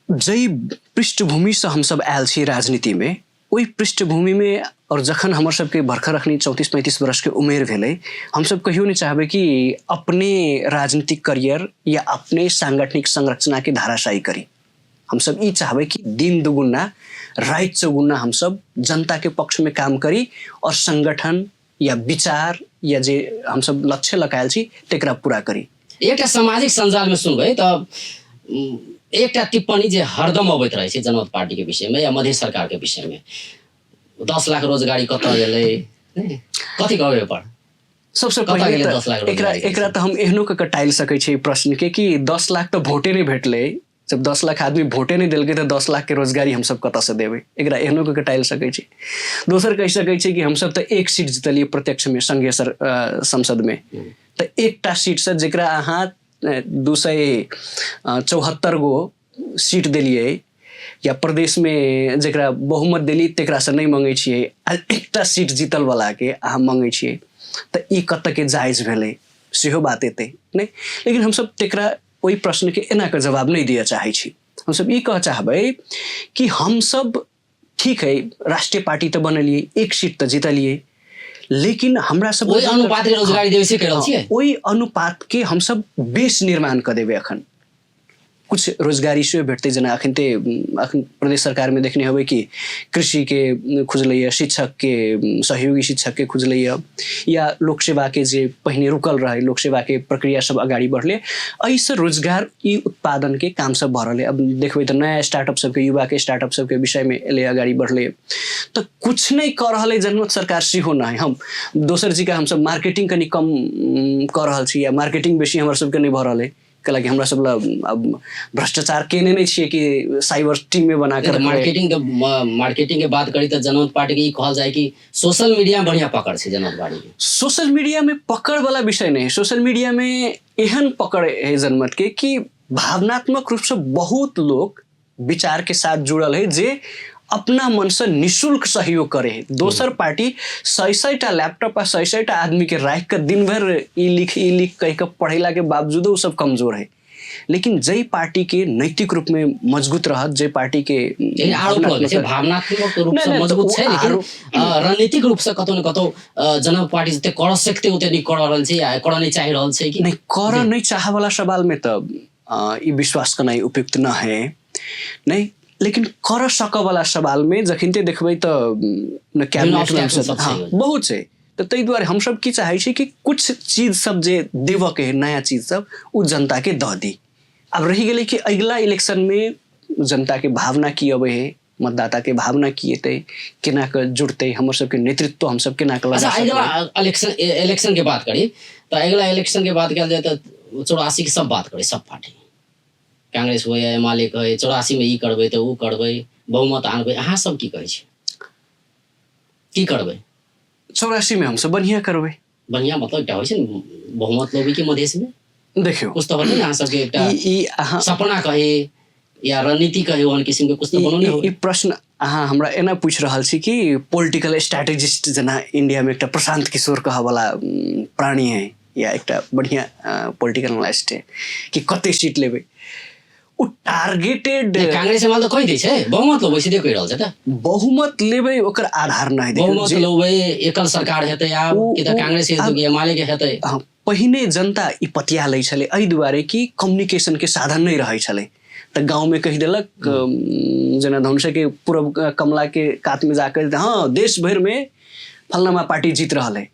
जाहि पृष्ठभूमिसँ हमसब आयल छी राजनीतिमे, ओहि पृष्ठभूमिमे और जखन हमर सबके भर्खर अखनी 34-35 वर्षके उमेर भेलै, हमसब कहियो नहि चाहबै कि अपने राजनीतिक करियर या अपने सांगठनिक संरचनाके धाराशायी करी। हमसब ई चाहबै कि दिन दुगुना राति चौगुना हमसब जनताके पक्षमे काम करी और संगठन या विचार या जे हमसब लक्ष्य लऽ कऽ आयल छी तकरा पूरा करी। एकटा सामाजिक सञ्जालमे सुनबै तऽ एकटा टिप्पणी जे हरदम अबैत रहै छै जनमत पार्टीके विषयमे या मधेश सरकारके विषयमे, 10 लाख रोजगारी कतऽ गेलै, कथी कहबै ओहिपर? सबसे पहिले तऽ एकरा एकरा तऽ हम एहनो कऽ टालि सकै छियै प्रश्नके कि 10 लाख तऽ भोटे नहि भेटलै, जब 10 लाख आदमी भोटे नहि देलकै तऽ 10 लाखके रोजगारी हमसब कतऽसँ देबै, एकरा एहनो कऽ टालि सकै छी। दोसर कहि सकै छी कि हमसब तऽ 1 सीट जितलियै प्रत्यक्षमे संघीय संसदमे, तऽ एकटा सीटसँ जकरा अहाँ 274 गो सीट देलियै या प्रदेशमे जकरा बहुमत देली तकरासँ नहि मङ्गै छियै, आ एकटा सीट जीतलवलाके अहाँ मङ्गै छियै, तऽ ई कतऽके जायज भेलै सेहो बात एतै नहि। लेकिन हमसब तकरा ओहि प्रश्नके एना कऽ जवाब नहि दिअ चाहै छी। हमसब ई कहऽ चाहबै कि हमसब ठीक है राष्ट्रीय पार्टी तऽ बनेलियै, 1 सीट तऽ जीतलियै, लेकिन हमरा सब ओहि अनुपातके रोजगारी देबै से कहि रहल छियै, ओहि अनुपातके हमसब बेस निर्माण कऽ देबै। अखन कुछ रोजगारी सेहो भेटतै, जेना अखन ते अखन प्रदेश सरकारमे देखने हेबै कि कृषिके खुजलैए, शिक्षकके सहयोगी शिक्षकके खुजलैए, या लोक सेवाके जे पहिने रुकल रहै लोक सेवाके प्रक्रिया सब अगाडि बढ़लै, एहिसँ रोजगार ई उत्पादनके काम सब भऽ रहलै। अब देखबै तऽ नया स्टार्टअप सबके, युवाके स्टार्टअप सबके विषयमे एलै, अगाडि बढ़लै। तऽ कुछ नहि कऽ रहल है जनमत सरकार सेहो नहि। हम दोसर जीका हमसब मार्केटिंग कनि कम कऽ रहल छी या मार्केटिंग बेसी हमर सबके नहि भऽ रहल है, कैलाकि हमरा सब लग अब भ्रष्टाचार केने नहि छियै कि साइबर टीमे बना कर मार्केटिंग के, मार्केटिंग के बात करी तऽ जनमत पार्टी के ई कहल जाय कि सोशल मीडिया में बढ़िया पकड़ छै जनमत पार्टी के। सोशल मीडिया में पकड़ वाला विषय नहीं, सोशल मीडिया में एहन पकड़ है जनमत के कि भावनात्मक रूप से बहुत लोग विचार के साथ जुड़ल है जे अपना मन से निःशुल्क सहयोग करे है। दोसर पार्टी 100-100 टा लैपटॉप आ 100-100 टा आदमी के राखि के दिन भर ई लिख कह के पढ़ेला के बावजूदो उ सब कमजोर है। लेकिन जै पार्टी के नैतिक रूप में मजबूत रहत, जै पार्टी के आरोप लगै छै भावनात्मक रूप से मजबूत छै, लेकिन रणनीतिक रूप से कतौ न कतौ जनमत पार्टी जते कर सकते ओते नहीं कर रहल छै या कर नहीं चाहि रहल छै कि नहीं कर नहीं चाहे वाला सवाल में तऽ ई विश्वास करनाइ उपयुक्त न है नहीं। लेकिन कर सकऽ वाला सवाल में जखनिते देखबै तऽ कैबिनेट में हाँ बहुत छै। तऽ ताहि दुआरे हमसब की चाहै छी कि कुछ चीज सब जे देबऽ के है नया चीज सब ओ जनता के दऽ दी। आब रहि गेलै कि अगिला इलेक्शन में जनता के भावना की अबै है, मतदाता के भावना की एतै, केना कऽ जुड़तै, हमर सबके नेतृत्व हमसब केना कऽ लगा अच्छा, अगिला इलेक्शन के बात करी तऽ अगिला इलेक्शन के बात कयल जाय तऽ 84 के सब बात करी, सब पार्टी कांग्रेस हो या एमाले कहै 84 में ई करबै तऽ ओ करबै, बहुमत आनबै, अहाँ सब की कहै छी, की करबै? 84 में हमसब बढ़िया करबै। बढ़िया मतलब एकटा होइ छै ने बहुमत लेबै कि मधेश में? देखियौ कुछ तऽ होतै ने अहाँ सबके एकटा ई अहाँ सपना कही या रणनीति कही, ओहन किसिम के कुछ तऽ बनौने होबै। ई प्रश्न अहाँ हमरा एना पूछि रहल छी कि पॉलिटिकल स्ट्रेटेजिस्ट जेना इंडिया में एकटा प्रशांत किशोर कहऽ वाला प्राणी है या एकटा बढ़िया पॉलिटिकल एनालिस्ट है कि कते सीट लेबै, ओ टारगेटेड कांग्रेस एमाले तऽ कहि दै छै बहुमत लेबै, सीधे कहि रहल छै तऽ बहुमत लेबै ओकर आधार नहि देखियौ, बहुमत लेबै एकल सरकार हेतै आब कि तऽ कांग्रेस के हेतै कि एमाले के हेतै। हँ, पहिने जनता ई पतिया लै छलै एहि दुआरे कि कम्युनिकेशन के साधन नहि रहै छलै, तऽ गाँवमे कहि देलक जेना धनुषाके पूरब कमलाके कातमे जाके हँ देश भरिमे फलनामा पार्टी जीत रहल है,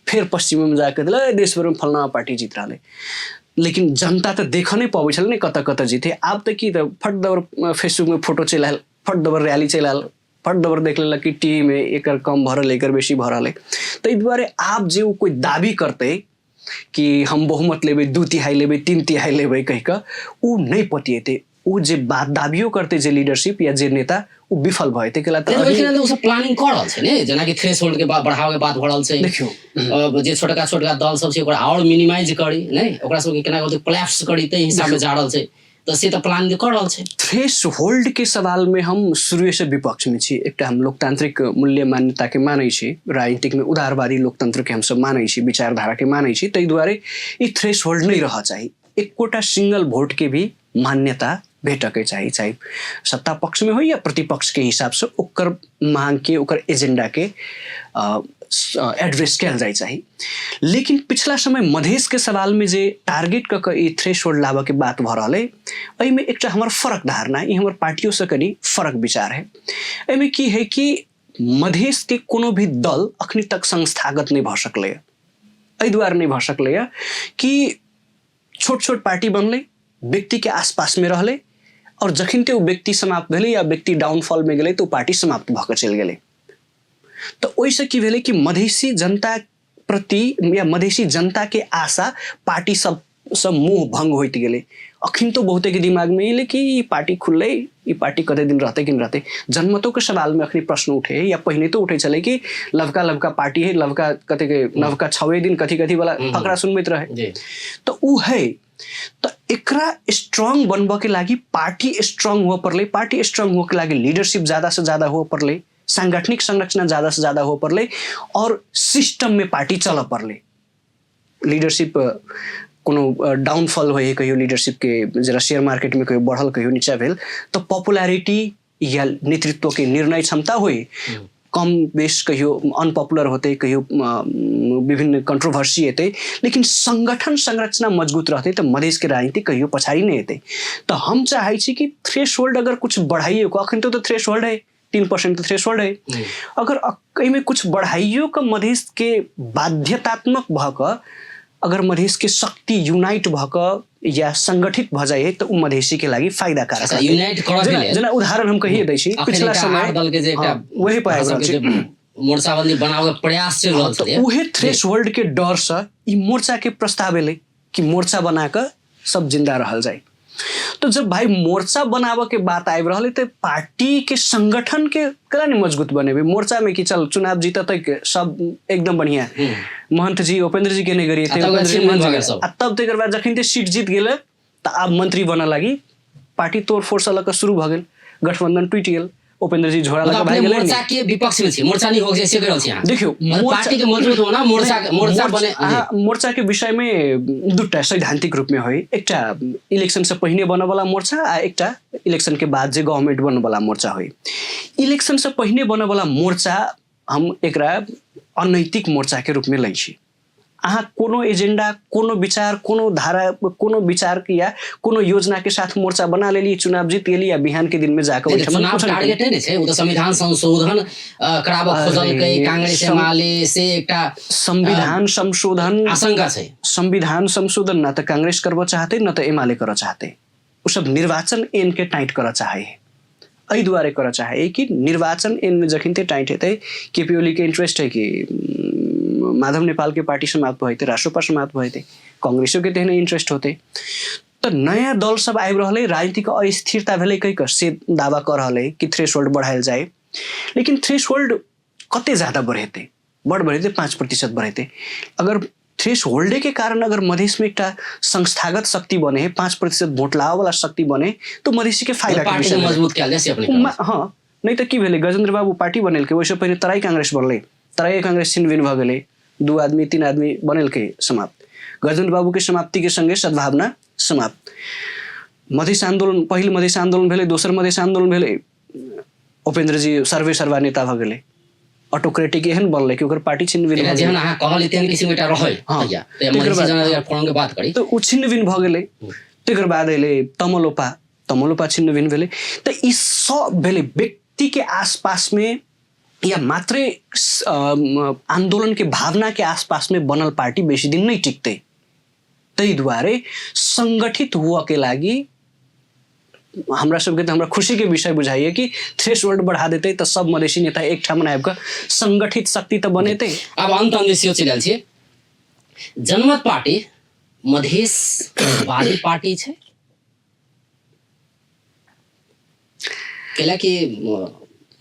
फेर पश्चिममे जाके देलक देश भरिमे फलनामा पार्टी जीत रहल है, लेकिन जनता तऽ देखऽ नहि पबै छलै ने कतऽ कतऽ जीते। आब तऽ की तऽ फट दबर फेसबुकमे फोटो चलि आयल, फट दबर रैली चलि आयल, फट दबर देख लेलक कि टीवीमे एकर कम भऽ रहल एकर बेसी भऽ रहल है। ताहि दुआरे आब जे ओ कोइ दाबी करतै कि हम बहुमत लेबै, 2/3 लेबै, 3/3 लेबै कहि कऽ, ओ नहि पतिएतै। ओ जे बात दाबियो करतै जे लीडरशिप या जे नेता, ओ विफल भऽ जेतै। कैला तऽ ओहि लेल ओ सब प्लानिंग कऽ रहल छै ने, जेनाकि थ्रेशोल्ड के बढ़ावे के बात भऽ रहल छै। देखियौ जे छोटका छोटका दल सब छै ओकरा आओर मिनिमाइज करी, नहि ओकरा सबके केना कऽ कोलैप्स करी, ताहि हिसाब से जा रहल छै, तऽ से तऽ प्लान कऽ रहल छै। थ्रेशहोल्ड के सवाल में हम शुरुए से विपक्ष में छी। एकटा हम लोकतांत्रिक मूल्य मान्यता के मानै छी, राजनीतिक में उदारवादी लोकतंत्र के हमसब मानै छी, विचारधारा के मानै छी, ताहि दुआरे ई थ्रेशहोल्ड नहि रहऽ चाही। एकोटा सिंगल वोट के भी मान्यता भेटऽके चाही, चाहे सत्ता पक्ष में हो या प्रतिपक्ष के हिसाब से ओकर मांग के ओकर एजेंडा के एड्रेस कयल जाय चाही। लेकिन पिछला समय मधेशके सवालमे जे टारगेट कऽ कऽ ई थ्रेशोल्ड लाबऽके बात भऽ रहल अइ, एहिमे एकटा हमर फरक धारणा, ई हमर पार्टियोसँ कनि फरक विचार है। एहिमे की है कि मधेशके कोनो भी दल अखनी तक संस्थागत नहि भऽ सकलैए। एहि दुआरे नहि भऽ सकलैए कि छोट छोट पार्टी बनलै, व्यक्तिके आसपासमे रहलै, आओर जखनिते ओ व्यक्ति समाप्त भेलै या व्यक्ति डाउनफॉलमे गेलै तऽ ओ पार्टी समाप्त भऽ कऽ चलि गेलै। तऽ ओहिसँ की भेलै कि मधेसी जनता प्रति या मधेसी जनताके आशा पार्टी सबसँ मोह भङ्ग होइत गेलै। अखन तो बहुतेके दिमागमे एलै कि ई पार्टी खुललै, ई पार्टी कते दिन रहतै कि नहि रहतै। जनमतोके सवालमे अखनी प्रश्न उठे है, या पहिने तो उठै छलै कि लवका लवका पार्टी है, लवका कतेके नवका छवे दिन कथी कथी वाला फकरा सुनबैत रहे, तऽ उ है। तऽ एकरा स्ट्रांग बनबऽके लागि पार्टी स्ट्रांग हुअ पड़लै, पार्टी स्ट्रांग हुअके लागि लीडरशिप ज्यादा से ज्यादा हुअ पड़लै, सांगठनिक संरचना ज्यादा से ज्यादा हुअ पड़लै, और सिस्टममे पार्टी चलऽ पड़लै। लीडरशिप कोनो डाउनफॉल होइ है कहियो लीडरशिपके, जेना शेयर मार्केटमे कहियो बढ़ल कहियो नीचा भेल, तऽ पॉपुलैरिटी या नेतृत्वके निर्णय क्षमता होइ कम बेस, कहियो अनपॉपुलर होतै, कहियो विभिन्न कंट्रोवर्सी एतै, लेकिन संगठन संरचना मजबूत रहतै तऽ मधेशके राजनीति कहियो पछाड़ी नहि एतै। तऽ हम चाहै छी कि थ्रेशोल्ड अगर कुछ बढ़ाइयो, अखन तो थ्रेशोल्ड है 3% तऽ थ्रेशोल्ड है, अगर एहिमे कुछ बढ़ाइयो कऽ मधेशके बाध्यतात्मक भऽ कऽ अगर मधेशके शक्ति यूनाइट भऽ कऽ या संगठित भऽ जाइ तऽ ओ मधेसीके लागि फायदाकारक अच्छा, यूनाइट करऽ के लेल जेना उदाहरण हम कहिए दै छी, अखन पिछला एकटा समय आठ दल के जे एकटा वही पर आबि रहल के छी। जे मोर्चाबंदी बनाबऽ के प्रयास चलि रहल तऽ छलै। उहे थ्रेशोल्ड के डर से ई मोर्चा के प्रस्ताव एलै कि मोर्चा बना कऽ सब जिंदा रहल जाय। तो जब भाई मोर्चा बनाबऽ के बात आबि रहल है तऽ पार्टी के संगठन के केना नहीं मजबूत बनेबै। मोर्चा में कि चल चुनाव जीततै के सब एकदम बढ़िया, महंत जी उपेंद्र जी के नहीं गरिएते, आ तब उपेंद्र जी छिन महंत भऽ जी गेल के। सब। आ तब तकर बाद जखन ते सीट जीत गेलै तऽ आब मंत्री बनऽ लागी, पार्टी तोड़ फोड़ से लऽ कऽ शुरू भऽ गेल, गठबंधन टूटि गेल, उपेंद्र जी झोरा लऽ मतलब कऽ अपने भागि गेलै। मोर्चा के विपक्ष में छी, मोर्चा नहीं हो से कहि रहल छी अहाँ। देखियौ, मतलब मोर्चा- पार्टी के मजबूत होना, मोर्चा मोर्चा बने। अहाँ मोर्चा के विषय में दूटा सैद्धांतिक रूप में होइ, एकटा इलेक्शन से पहिने बनऽ वाला मोर्चा आ एकटा इलेक्शन के बाद जे गवर्नमेंट बनऽ वाला मोर्चा होइ। इलेक्शन से पहिने बनऽ वाला मोर्चा हम एकरा अनैतिक मोर्चा के रूप में लै छी। अहाँ कोनो एजेंडा, कोनो विचार, कोनो धारा, कोनो विचार या कोनो योजना के साथ मोर्चा बना लेली, चुनाव जीत गेली या बिहान के दिन में जाकर नहीं, ओहिठाम चुनाव कुछ नहीं टारगेट नहीं छै, ओ तऽ संविधान संशोधन कराबऽ खोजलकै अरे, कांग्रेस एमाले से एकटा संविधान संशोधन आशंका छै। संविधान संशोधन ना तऽ कांग्रेस करबऽ चाहते ना तऽ एमाले करऽ चाहते, ओ सब निर्वाचन ऐन के टाइट करऽ चाहे है। एहि दुआरे करऽ चाहे कि निर्वाचन ऐन में जखन ते टाइट हेतै, के पी ओली के इंटरेस्ट है कि माधव नेपाल के पार्टी समाप्त भऽ जेतै, रासोपा समाप्त भऽ जेतै, कांग्रेसो के तेहने इंटरेस्ट होतै। तऽ नया दल सब आबि रहलै, राजनीतिक अस्थिरता भेलै कहि कऽ से दावा कऽ रहल है कि थ्रेशोल्ड बढ़ायल जाय, लेकिन थ्रेशोल्ड कते ज्यादा बढ़ेतै, बड़ बढ़ेतै, 5% बढ़ेतै। अगर थ्रेशोल्डे के कारण अगर मधेश में एकटा संस्थागत शक्ति बने, 5% वोट लाबऽ वाला शक्ति बने, तो मधेसी के फायदा के पार्टी विषय के भेलै। मजबूत कयल जाय से अपने हँ, नहि तऽ की भेलै, गजेंद्र बाबू पार्टी बनेलकै, ओहिसँ पहिने तराई कांग्रेस बनलै, तराई कांग्रेस छिनबिन भऽ गेलै, 2 आदमी 3 आदमी बनेलकै, समाप्त। गजेंद्र बाबू के समाप्ति के संगे सद्भावना समाप्त। मधेश आंदोलन, पहिल मधेश आंदोलन भेलै, दोसर मधेश आंदोलन भेलै, उपेंद्र जी सर्वे सर्वा नेता भऽ गेलै, ऑटोक्रेटिक एहन बनलै कि ओकर पार्टी छिन्न-भिन्न एकरा भऽ जेहन गेलै। अहाँ कहलियै तेहन किसिमके एकटा रहै हँ। तहिया। तऽ तकर मधेसी बाद- जनता फोरम के बात करी तऽ ओ छिन्न-भिन्न भऽ गेलै। तकर बाद एलै तमलोपा, तमलोपा छिन्न-भिन्न भेलै। तऽ ई सब भेलै व्यक्तिके आसपासमे या मात्रै आन्दोलनके भावनाके आसपासमे बनल पार्टी बेसी दिन नहि टिकतै। ताहि दुआरे संगठित हुअके लागि हमरा सबके तऽ हमरा खुशीके विषय बुझाइए कि थ्रेशोल्ड बढ़ा देतै तऽ सब मधेसी नेता एकठाम आबि कऽ संगठित शक्ति तऽ बनेतै। आब अंत अंत सेहो चलि आयल छियै। जनमत पार्टी मधेशवादी पार्टी छै, कैलाकि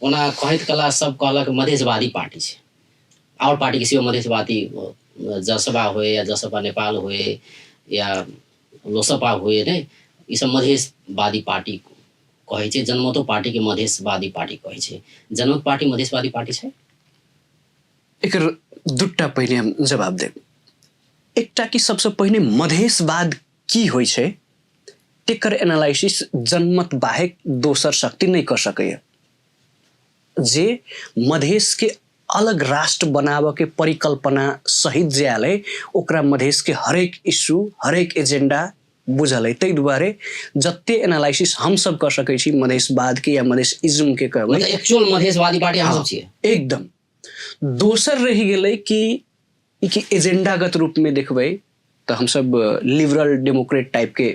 ओना कहैत कला सब कहलक मधेशवादी पार्टी छै, आओर पार्टी के सेहो मधेशवादी, जसपा होए या जसपा नेपाल होए या लोसपा होए, नहि, ई सब मधेशवादी पार्टी कहै छै। जनमतो पार्टी के मधेशवादी पार्टी कहै छै। जनमत पार्टी मधेशवादी पार्टी छै? एकर दूटा पहिने हम जवाब देब। एकटा कि सबसँ पहिने मधेशवाद की होइ छै तेकर एनालिसिस जनमत बाहेक दोसर शक्ति नहि कऽ सकैए। जे मधेशके अलग राष्ट्र बनाबऽ के परिकल्पना सहित जे आयल है, ओकरा मधेश के हरेक इश्यू, हरेक एजेंडा बुझल है। ताहि दुआरे जते एनालिसिस हमसब कऽ सकै छी मधेशवाद के या मधेश इज्म के कहबै, मतलब एक्चुअल मधेशवादी पार्टी अहाँ सब छियै। एकदम। दोसर रहि गेलै कि ई कि एजेंडागत रूपमे देखबै तऽ हमसब लिबरल डेमोक्रेट टाइपके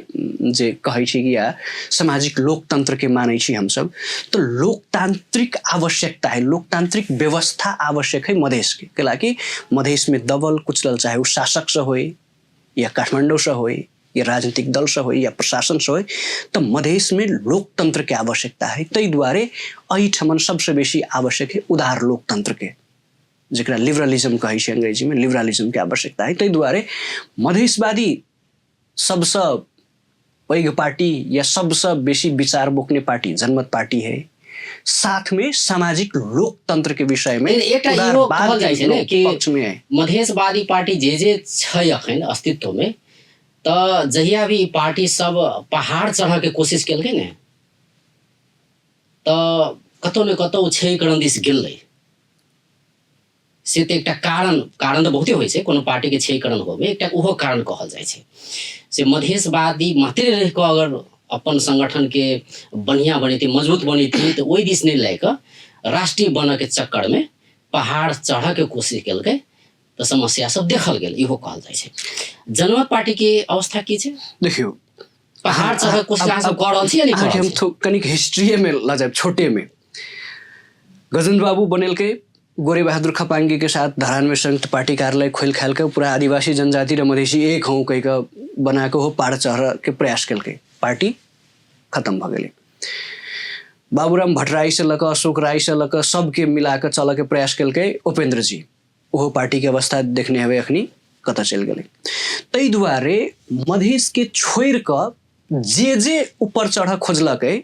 जे कहै छी कि या सामाजिक लोकतंत्रके मानै छी हमसब, तऽ लोकतांत्रिक आवश्यकता है, लोकतांत्रिक व्यवस्था आवश्यक है मधेशके। कैलाकि मधेशमे दबल कुचलल, चाहे ओ शासकसँ होय या काठमाडौँसँ होय या राजनीतिक दलसँ होय या प्रशासनसँ होय, तऽ मधेशमे लोकतंत्रके आवश्यकता है। ताहि दुआरे एहिठमन सबसँ बेसी आवश्यक है उदार लोकतंत्रके, जकरा लिबरलिज्म कहै छै अंग्रेजीमे, लिबरलिज्मके आवश्यकता है। ताहि दुआरे मधेशवादी सबसँ पैघ पार्टी या सबसँ बेसी विचार बोक्ने पार्टी जनमत पार्टी है। साथमे सामाजिक लोकतंत्र के विषय में एकटा इहो कहल जाइ छै ने कि पक्ष में है। मधेशवादी पार्टी जे जे छै अखन अस्तित्व में, तऽ जहिया भी ई पार्टी सब पहाड़ चढ़ऽ के कोशिश केलकै ने, तऽ कतौ ने कतौ क्षयकरण दिस गेलै। से तऽ एकटा कारण, कारण तऽ बहुते होइ छै कोनो पार्टीके क्षयकरण होबे, एकटा ओहो कारण कहल जाइ छै। से मधेशवादी मात्रे रहि कऽ अगर अपन संगठनके बढ़िआँ बनेतै, मजबूत बनेतै, तऽ ओहि दिस नहि लए कऽ राष्ट्रीय बनऽके चक्करमे पहाड़ चढ़ऽके कोशिश केलकै, तऽ समस्या सब देखल गेल, इहो कहल जाइ छै। जनमत पार्टीके अवस्था की छै? देखियौ, पहाड़ चढ़ऽके कोशिश अहाँ सब कऽ रहल छी या नहि कऽ अहाँके रहल हम छी? कनिक हिस्ट्रीएमे लऽ जायब। छोटेमे गजेन्द्र बाबू बनेलकै गोरे बहादुर खपांगी के साथ धरान में संयुक्त पार्टी कार्यालय खोल खाल के पूरा आदिवासी जनजाति र मधेसी एक हूँ कहि कऽ बना के हो पहाड़ चढ़ के प्रयास केलकै, पार्टी खत्म भऽ गेलै। बाबूराम भट्टराई से लऽ कऽ अशोक राय से लऽ कऽ सबके मिला कऽ चलऽ के प्रयास केलकै उपेंद्र जी, ओहो पार्टी के अवस्था देखने हेबै अखनी कतऽ चलि गेलै। ताहि दुआरे मधेश के छोड़ि कऽ जे जे ऊपर चढ़ऽ खोजलकै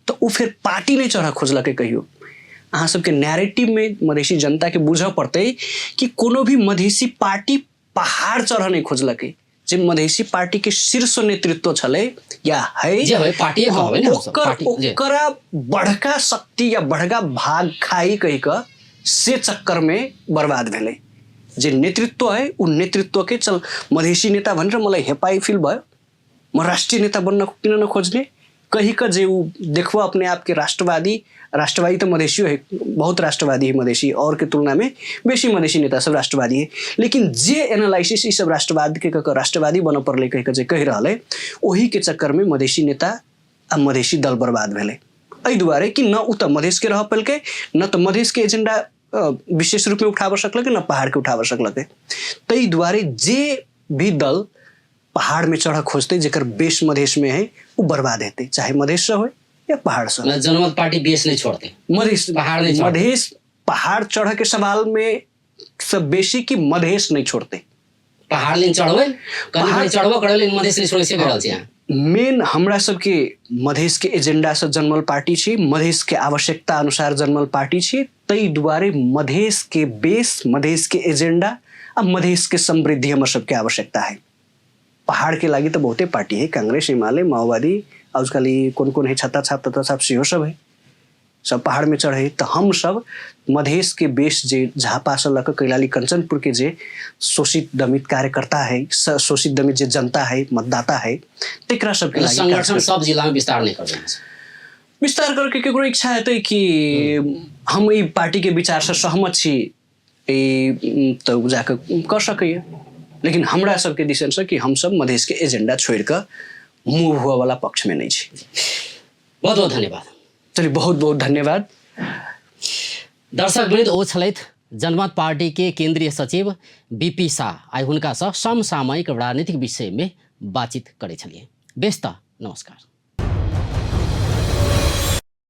तऽ ओ फेर पार्टी नहि चढ़ऽ खोजलकै कहियो। अहाँ सबके नैरेटिवमे मधेसी जनताके बुझऽ पड़तै कि कोनो भी मधेसी पार्टी पहाड़ चढ़ऽ नहि खोजलकै। जे मधेसी पार्टीके शीर्ष नेतृत्व छलै या है जे होइ, पार्टीए कहबै ने हमसब, ओकर पार्टी, जे। ओकरा बड़का शक्ति या बड़का भाग खाई कहि कऽ से चक्करमे बर्बाद भेलै। जे नेतृत्व है ऊ नेतृत्वके चल मधेसी नेता भनेर मलाई हेपाई फिल भयो, म राष्ट्रिय नेता बन्न किन नखोज्ने कही कऽ जे ऊ देखबो अपने आप के राष्ट्रवादी, राष्ट्रवादी तऽ मधेसियो है, बहुत राष्ट्रवादी है मधेसी, और के तुलना में बेसी मधेसी नेता सब राष्ट्रवादी है। लेकिन जे एनालिसिस ई सब राष्ट्रवाद के कऽ राष्ट्रवादी बनऽ पड़लै कहि कऽ जे कहि रहल है, ओही के चक्कर में मधेसी नेता आ मधेसी दल बर्बाद भेलै। एहि दुआरे कि न उ तऽ मधेस के रह पेलकै, न तऽ मधेस के एजेंडा विशेष रूप में उठाबऽ सकलकै, न पहाड़ के उठाबऽ सकलकै। ताहि दुआरे जे भी दल पहाड़ में चढ़ऽ खोजतै, जेकर बेस मधेश में है, उ बर्बाद हेतै, चाहे मधेश से होय या पहाड़ से। मतलब जनमत पार्टी बेस नहीं छोड़ते, मधेश पहाड़ नहीं छोड़ते। मधेश पहाड़ चढ़ के सवाल में सब बेसी कि मधेश नहीं छोड़ते, पहाड़ लेन चढ़बै, कनि कनि चढ़बो करै लेकिन मधेश नहीं छोड़ै से कहि रहल छी अहाँ। मेन हमरा सबके मधेश के एजेंडा से जन्मल पार्टी छी, मधेश के आवश्यकता अनुसार जन्मल पार्टी छी। ताहि दुआरे मधेश के बेस, मधेश के एजेंडा आ मधेश के समृद्धि हमर सबके आवश्यकता है। पहाड़ के लागि तो बहुते पार्टी है, कांग्रेस, एमाले, माओवादी, आजकल ई कोन कोन है छत्ता छाप तत्ता छाप सेहो सब है, सब पहाड़ में चढ़े। तो हम सब मधेश के बेस जे झापा से लऽ कऽ कैलाली कंचनपुर के जे शोषित दमित कार्यकर्ता है, शोषित दमित जे जनता है, मतदाता है, तेकरा सबके लागि काज संगठन सब जिला में विस्तार नहीं करबै। विस्तार करके केकरो इच्छा हेतै कि हम ई पार्टी के विचार से सहमत छी, ई तऽ जाकऽ कऽ सकैए। लेकिन हमरा सबके दिसन से कि हम सब मधेश के एजेंडा छोड़ि कऽ मूव हुअ वाला पक्ष में नहीं छी। बहुत बहुत धन्यवाद। चलिए, बहुत बहुत धन्यवाद। दर्शक वृन्द, ओ छलथि जनमत पार्टी के केंद्रीय सचिव बीपी शाह। आइ हुनकासँ समसामयिक राजनीतिक विषय में बातचीत करै छलियै। बेस तऽ नमस्कार।